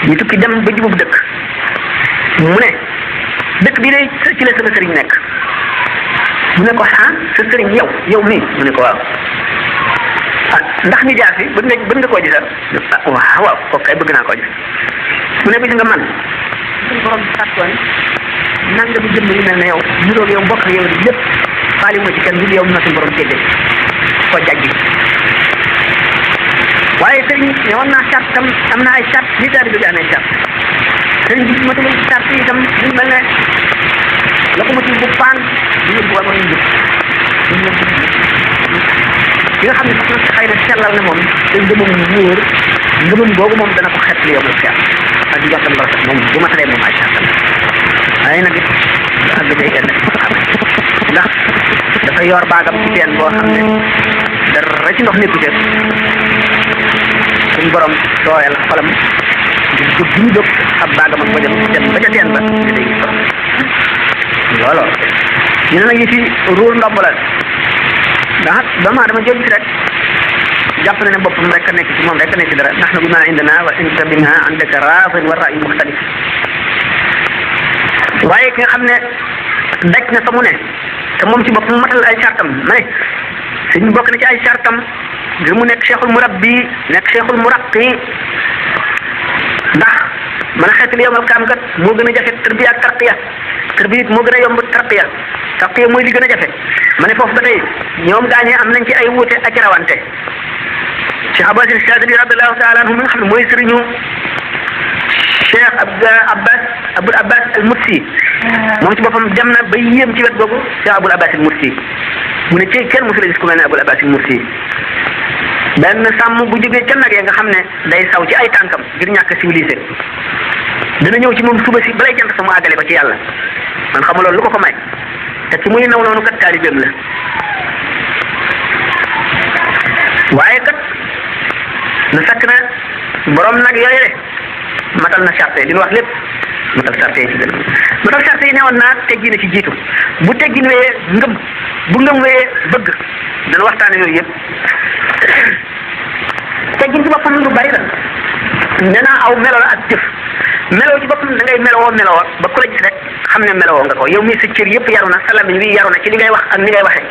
ñu tukki dem ba jubub dëkk mu ne dëkk bi day ci la sama sëriñ nekk mu ne ko ah sa sëriñ yow mii mu ne ko waaw ah ndax ñu jaar fi bëgg nga koo gisal ah waaw kooku kay bëgg naa koo gis mu ne gis nga man suñu borom sàkkoon nanga bi jëmm yu mel ne yow niroog yow mbokk yow lépp faali moo ci kenn lu yow na suñu borom séddee ko jaggi waaye sëriñ ne woon naa charte tam am na ay charte ni daal di amee charte sëriñ bi ma tamit charte yi tam ñu mel ne locomotive bu paan ñu yëpp war ñu jëpp ki nga xam ne sax na xëy na sellal na moom te ngëmam wóor ngëmam googu moom dana ko xet li yow xeet ak di jàppal rafet moom bu ma talee moom ay charte waaye nag it àgg day kenn ndax dafa yor baagam ci teen boo xam ne dara ci ndox nekku te suñu borom tooyal xolam di jóg ñu jóg ab baagam ak bojam dem ba ca teen ba te day gis looloo ñu ne nag yi fi ruur ndomb la ndax doomu aadama jóg ci rek jàpp na ne boppam rek a nekk ci moom rek a nekk ci dara ndax na bi ma indana wa inta bina indaka raafin wa ra'yu muxtalif waaye ki nga xam ne daj na fa mu ne te moom ci boppam matal ay sartam ma ne suñu bokk na ci ay sartam ngir mu nekk cheikhul murabbi nekk cheikhul muraqi ndax mën a xeetali yomal kaam kat moo gën a jafe tarbiya ak tarqiya tarbiya it moo gën a yomb tarqiya mooy li gën a jafe ma ne foofu ba tey ñoom gaañee am nañ ci ay wuute ak i rawante Cheikh Abbas Chadili radiallahu taala anhu mi nga xam ne mooy sëriñu Cheikh Abul Abbas al Mursi moom ci boppam dem na ba yéem ci wet boobu Cheikh Abul Abbas al Mursi mu ne ci kenn mosu la gis ku mel ne Abul Abbas al Mursi benn sàmm bu jógee ca nag ya nga xam ne day saw ci ay tànkam ngir ñàkk civilisé dana ñëw ci moom suba si balay jant sa mu àggale ko ci yàlla man xamul loolu lu ko ko may te ci muy naw noonu kat taalibeem la waaye kat na sakk na borom nag yooyu le matal na charte li ñu wax lépp matal charte yi ci gën matal charte yi newoon naa teggi na ci jiitu bu teggin wee ngëm bu ngëm wee bëgg dana waxtaane yooyu yëpp teggin ci boppam lu bari la nee naa aw melo la ak jëf meloo ci boppam da ngay meloo ba ku la gis rek xam ne meloo nga ko yow mii sa cër yëpp yaru na sa lamiñ wi yaru na ci li ngay wax ak ni ngay waxee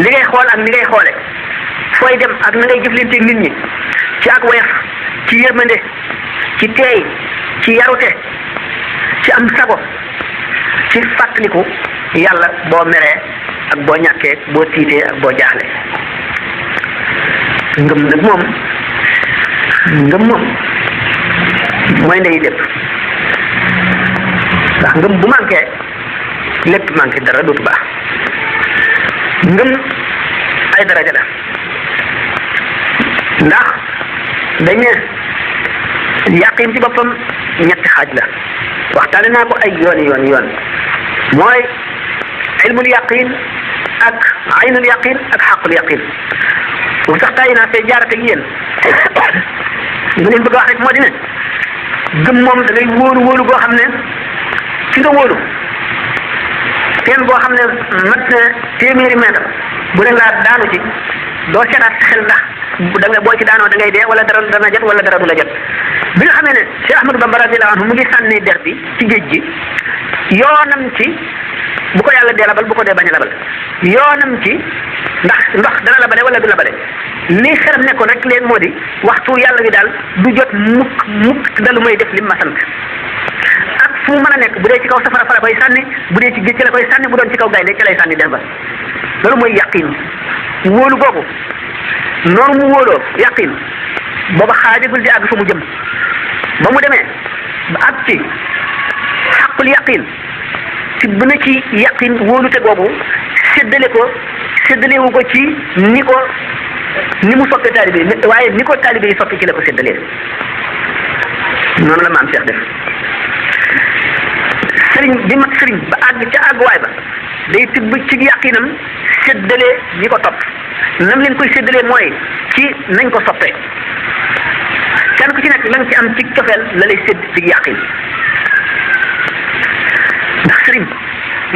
li ngay xool ak ni ngay xoole fooy dem ak na ngay jëflante nit ñi ci ak woyof ci yërmande ci teey ci yarute ci am sago ci fàttaliku yàlla boo meree ak boo ñàkkee boo tiitee ak boo jaaxle ngëm nag moom mooy ndeyi lépp ndax ngëm bu manqué lépp manqué dara dootu baax ngëm ay daraja la ndax dañ ne yaqin ci boppam ñetti xaaj la waxtaane naa ko ay yoon mooy ilmul yaqin ak aynul yaqin ak xaqul yaqin bu sax tàyyi naa fee jaarat ak yéen li ma leen bëgg a wax rek moo di ne gëm moom da ngay wóolu boo xam ne ci nga wóolu teen boo xam ne mat na téeméeri mètre bu ne laa daanu ci doo seetaat sa xel ndax da nga boo ci daanoo da ngay dee wala dara dana jot wala dara du la jot bi nga xamee ne Cheikh Ahmadou Bamba radiyallahu anhu mu ngi sànni der bi ci géej gi yoonam ci bu ko yàlla dee labal bu ko dee bañ a labal yoonam ci ndax ndox dana labale wala du labale li xelam nekkoon rek leen moo di waxtu yàlla bi daal du jot mukk dalu may def lim ma sant ak fu mu mën a nekk bu dee ci kaw safara fa la koy sànni bu dee ci géej ci la koy sànni bu doon ci kaw gaynde ci lay sànni def ba loolu mooy yaqin wóolu googu noonu mu wóoloo yaqin booba xaajagul di àgg fa mu jëm ba mu demee ba àgg ci xaqul yaqin ci bu ne ci yaqin wóolute googu séddalewu ko ci ni mu soppee taalibe yi waaye ni ko taalibe yi soppi ci la ko séddalee noonu la maam Cheikh def sëriñ bi mat sëriñ ba àgg ca àgguwaay ba day tibb ci yaqinam séddalee ñi ko topp nam leen koy séddalee mooy ci nañ ko soppee kenn ku ci nekk la nga ci am ci cofeel la lay sédd ci yaqin ndax sëriñ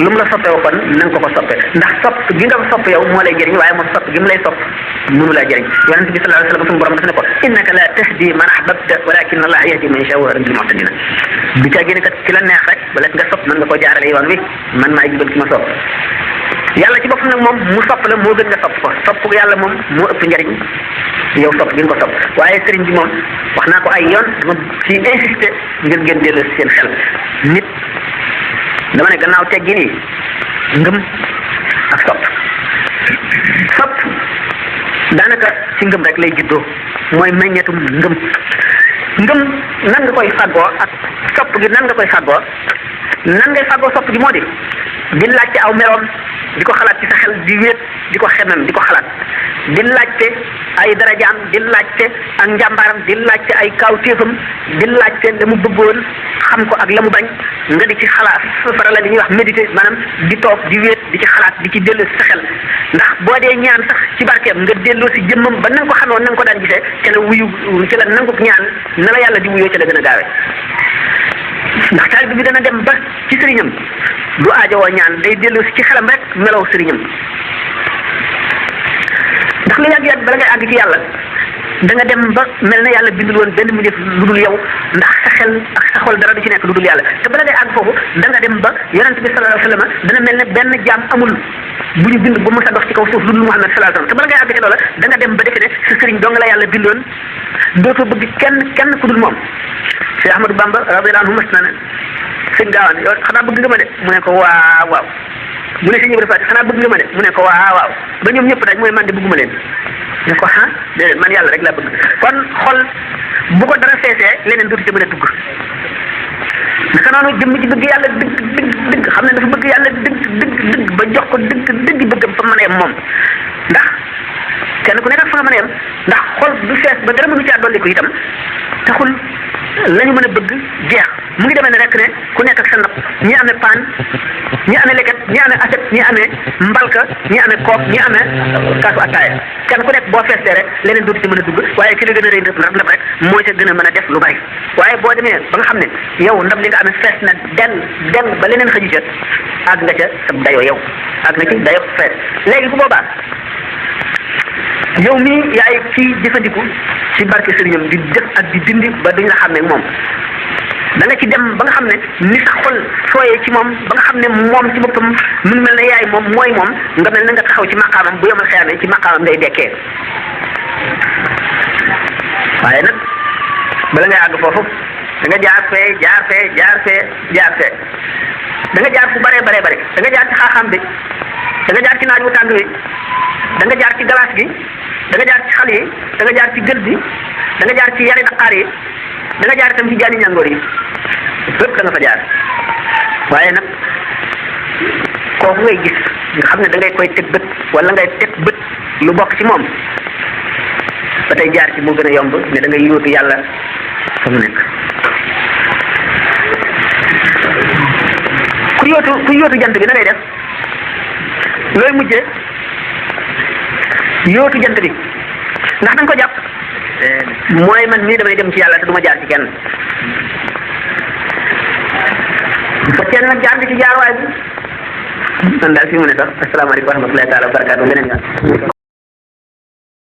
lu mu la soppee waxoon na nga ko soppe ndax sopp gi nga ko sopp yow moo lay jëriñ waaye moom sopp gi mu lay sopp mënu laa jëriñ yonent bi sallallahu alayhi wasallam suñu borom daf ne ko innaka la tahdi man ahbabta walakin Allah yahdi man yasha wa lil muhtadina bi ca génne kat ki la neex rek wala nga sopp mën nga koo jaarale yoon wi man maay jubal ki ma sopp yàlla ci boppam nag moom mu sopp la moo gën nga sopp ko sopp yàlla moom moo ëpp njëriñ yow sopp gi nga ko sopp waaye sëriñ bi moom wax naa ko ay yoon dama ci insister ngir ngeen dellu seen xel nit dama ne gannaaw teggi nii ngëm ak sopp daanaka ci ngëm rek lay juddoo mooy meññetum ngëm nan nga koy fàggoo ak sopp gi nan nga koy fàggoo nan ngay fàggoo sopp gi moo di laajte aw meloom di ko xalaat ci sa xel di wéet di ko xemem di ko xalaat di laajte ay darajaam di laajte ak njàmbaaram di laajte ay kawtéefam di laajte la mu bëggoon xam ko ak la mu bañ nga di ci xalaat fara la li ñuy wax méditer maanaam di toog di wéet di ci xalaat di ci dellu si sa xel ndax boo dee ñaan sax ci barkeem nga delloo si jëmmam ba na nga ko xamoon na nga ko daan gisee ca la wuyu ca la nangu ñaan na la yàlla di wuyoo ca la gën a gaawee ndax taalibe bi dana dem ba ci sëriñam du aajowoo ñaan day dellu si ci xelam rek melaw sëriñam ndax lu yàgg-yàgg bala ngay àgg ci yàlla da nga dem ba mel na yàlla bindul woon benn mu def lu dul yow ndax sa xel ak sa xol dara du ci nekk lu dul yàlla te bala ngay àgg foofu da nga dem ba yonent bi sallallahu alayhi wasallam dana mel ne benn jaam amul bu ñu bind ba mos a dox ci kaw suuf lu dul Muhammad sallallahu alayhi wasallam te bala ngay àgg ci loola da nga dem ba defe ne sa sëriñ dong la yàlla bindoon dootoo bëgg kenn ku dul moom Cheikh Ahmadou Bamba radiyallahu anhu mas na ne sëñ Gaawaan yow xanaa bëgg nga ma de mu ne ko waaw mu ne sëñ Ibrahima Faty xanaa bëgg nga ma de mu ne ko waaw ba ñoom ñëpp daaj mooy man de bëgguma leen ne ko déedéet man yàlla rek laa bëgg kon xol bu ko dara feesee leneen dootu ca mën a dugg naka noonu jëmm ci bëgg yàlla dëgg xam ne dafa bëgg yàlla dëgg ba jox ko dëgg bëggam fa mën a yem moom ndax kenn ku nekk ak fa nga mën a yem ndax xol du fees ba dara mënu caa dolli ko itam taxul lañu mën a bëgg jeex mu ngi demee ne rek ne ku nekk ak sa ndab ñi amee paan ñi amee leket ñi amee aset ñi amee mbalka ñi amee kook ñi amee kaasu attaaya kenn ku nekk boo feesee rek leneen dootu ci mën a dugg waaye ki la gën a rëy ndab rek moo ca gën a mën a def lu bari waaye boo demee ba nga xam ne yow ndab li nga amee fees na den ba leneen xëju ca àgg nga ca sa dayoo yow àgg nga ci dayoo fees léegi bu boobaa yow mii yaay kii jëfandiku ci barke sëriñam di def ak di dindi ba duñ la xàmmee moom da nga ci dem ba nga xam ne ni sa xol sooyee ci moom ba nga xam ne moom ci boppam mu ngi mel ne yaay moom mooy moom nga mel na nga taxaw ci maqaamam bu yomal xeyaamee ci maqaamam ngay dekkee waaye nag bala ngay àgg foofu da nga jaar fee da nga jaar fu bare da nga jaar ci xaaxaam bi da nga jaar ci naaj wu tàng wi da nga jaar ci galaas gi da nga jaar ci xal yi da nga jaar ci gël bi da nga jaar ci yari naqaar yi da nga jaar itam ci jaani ñàngoor yi lépp da nga fa jaar waaye nag kooku ngay gis nga xam ne da ngay koy teg bët wala ngay teg bët lu bokk ci moom ba tey jaar ci moo gën a yomb ne da ngay yóotu yàlla fa mu nekk ku yóotu jant bi na ngay def looy mujjee yóotu jant bi ndax da nga ko jàpp mooy man mii damay dem ci yàlla te du ma jaar ci kenn ba teel nag jaar nga ci jaarwaay bi man daal fi mu ne sax asalaamaaleykum wa rahmatullahi taala wa barakaatu leneen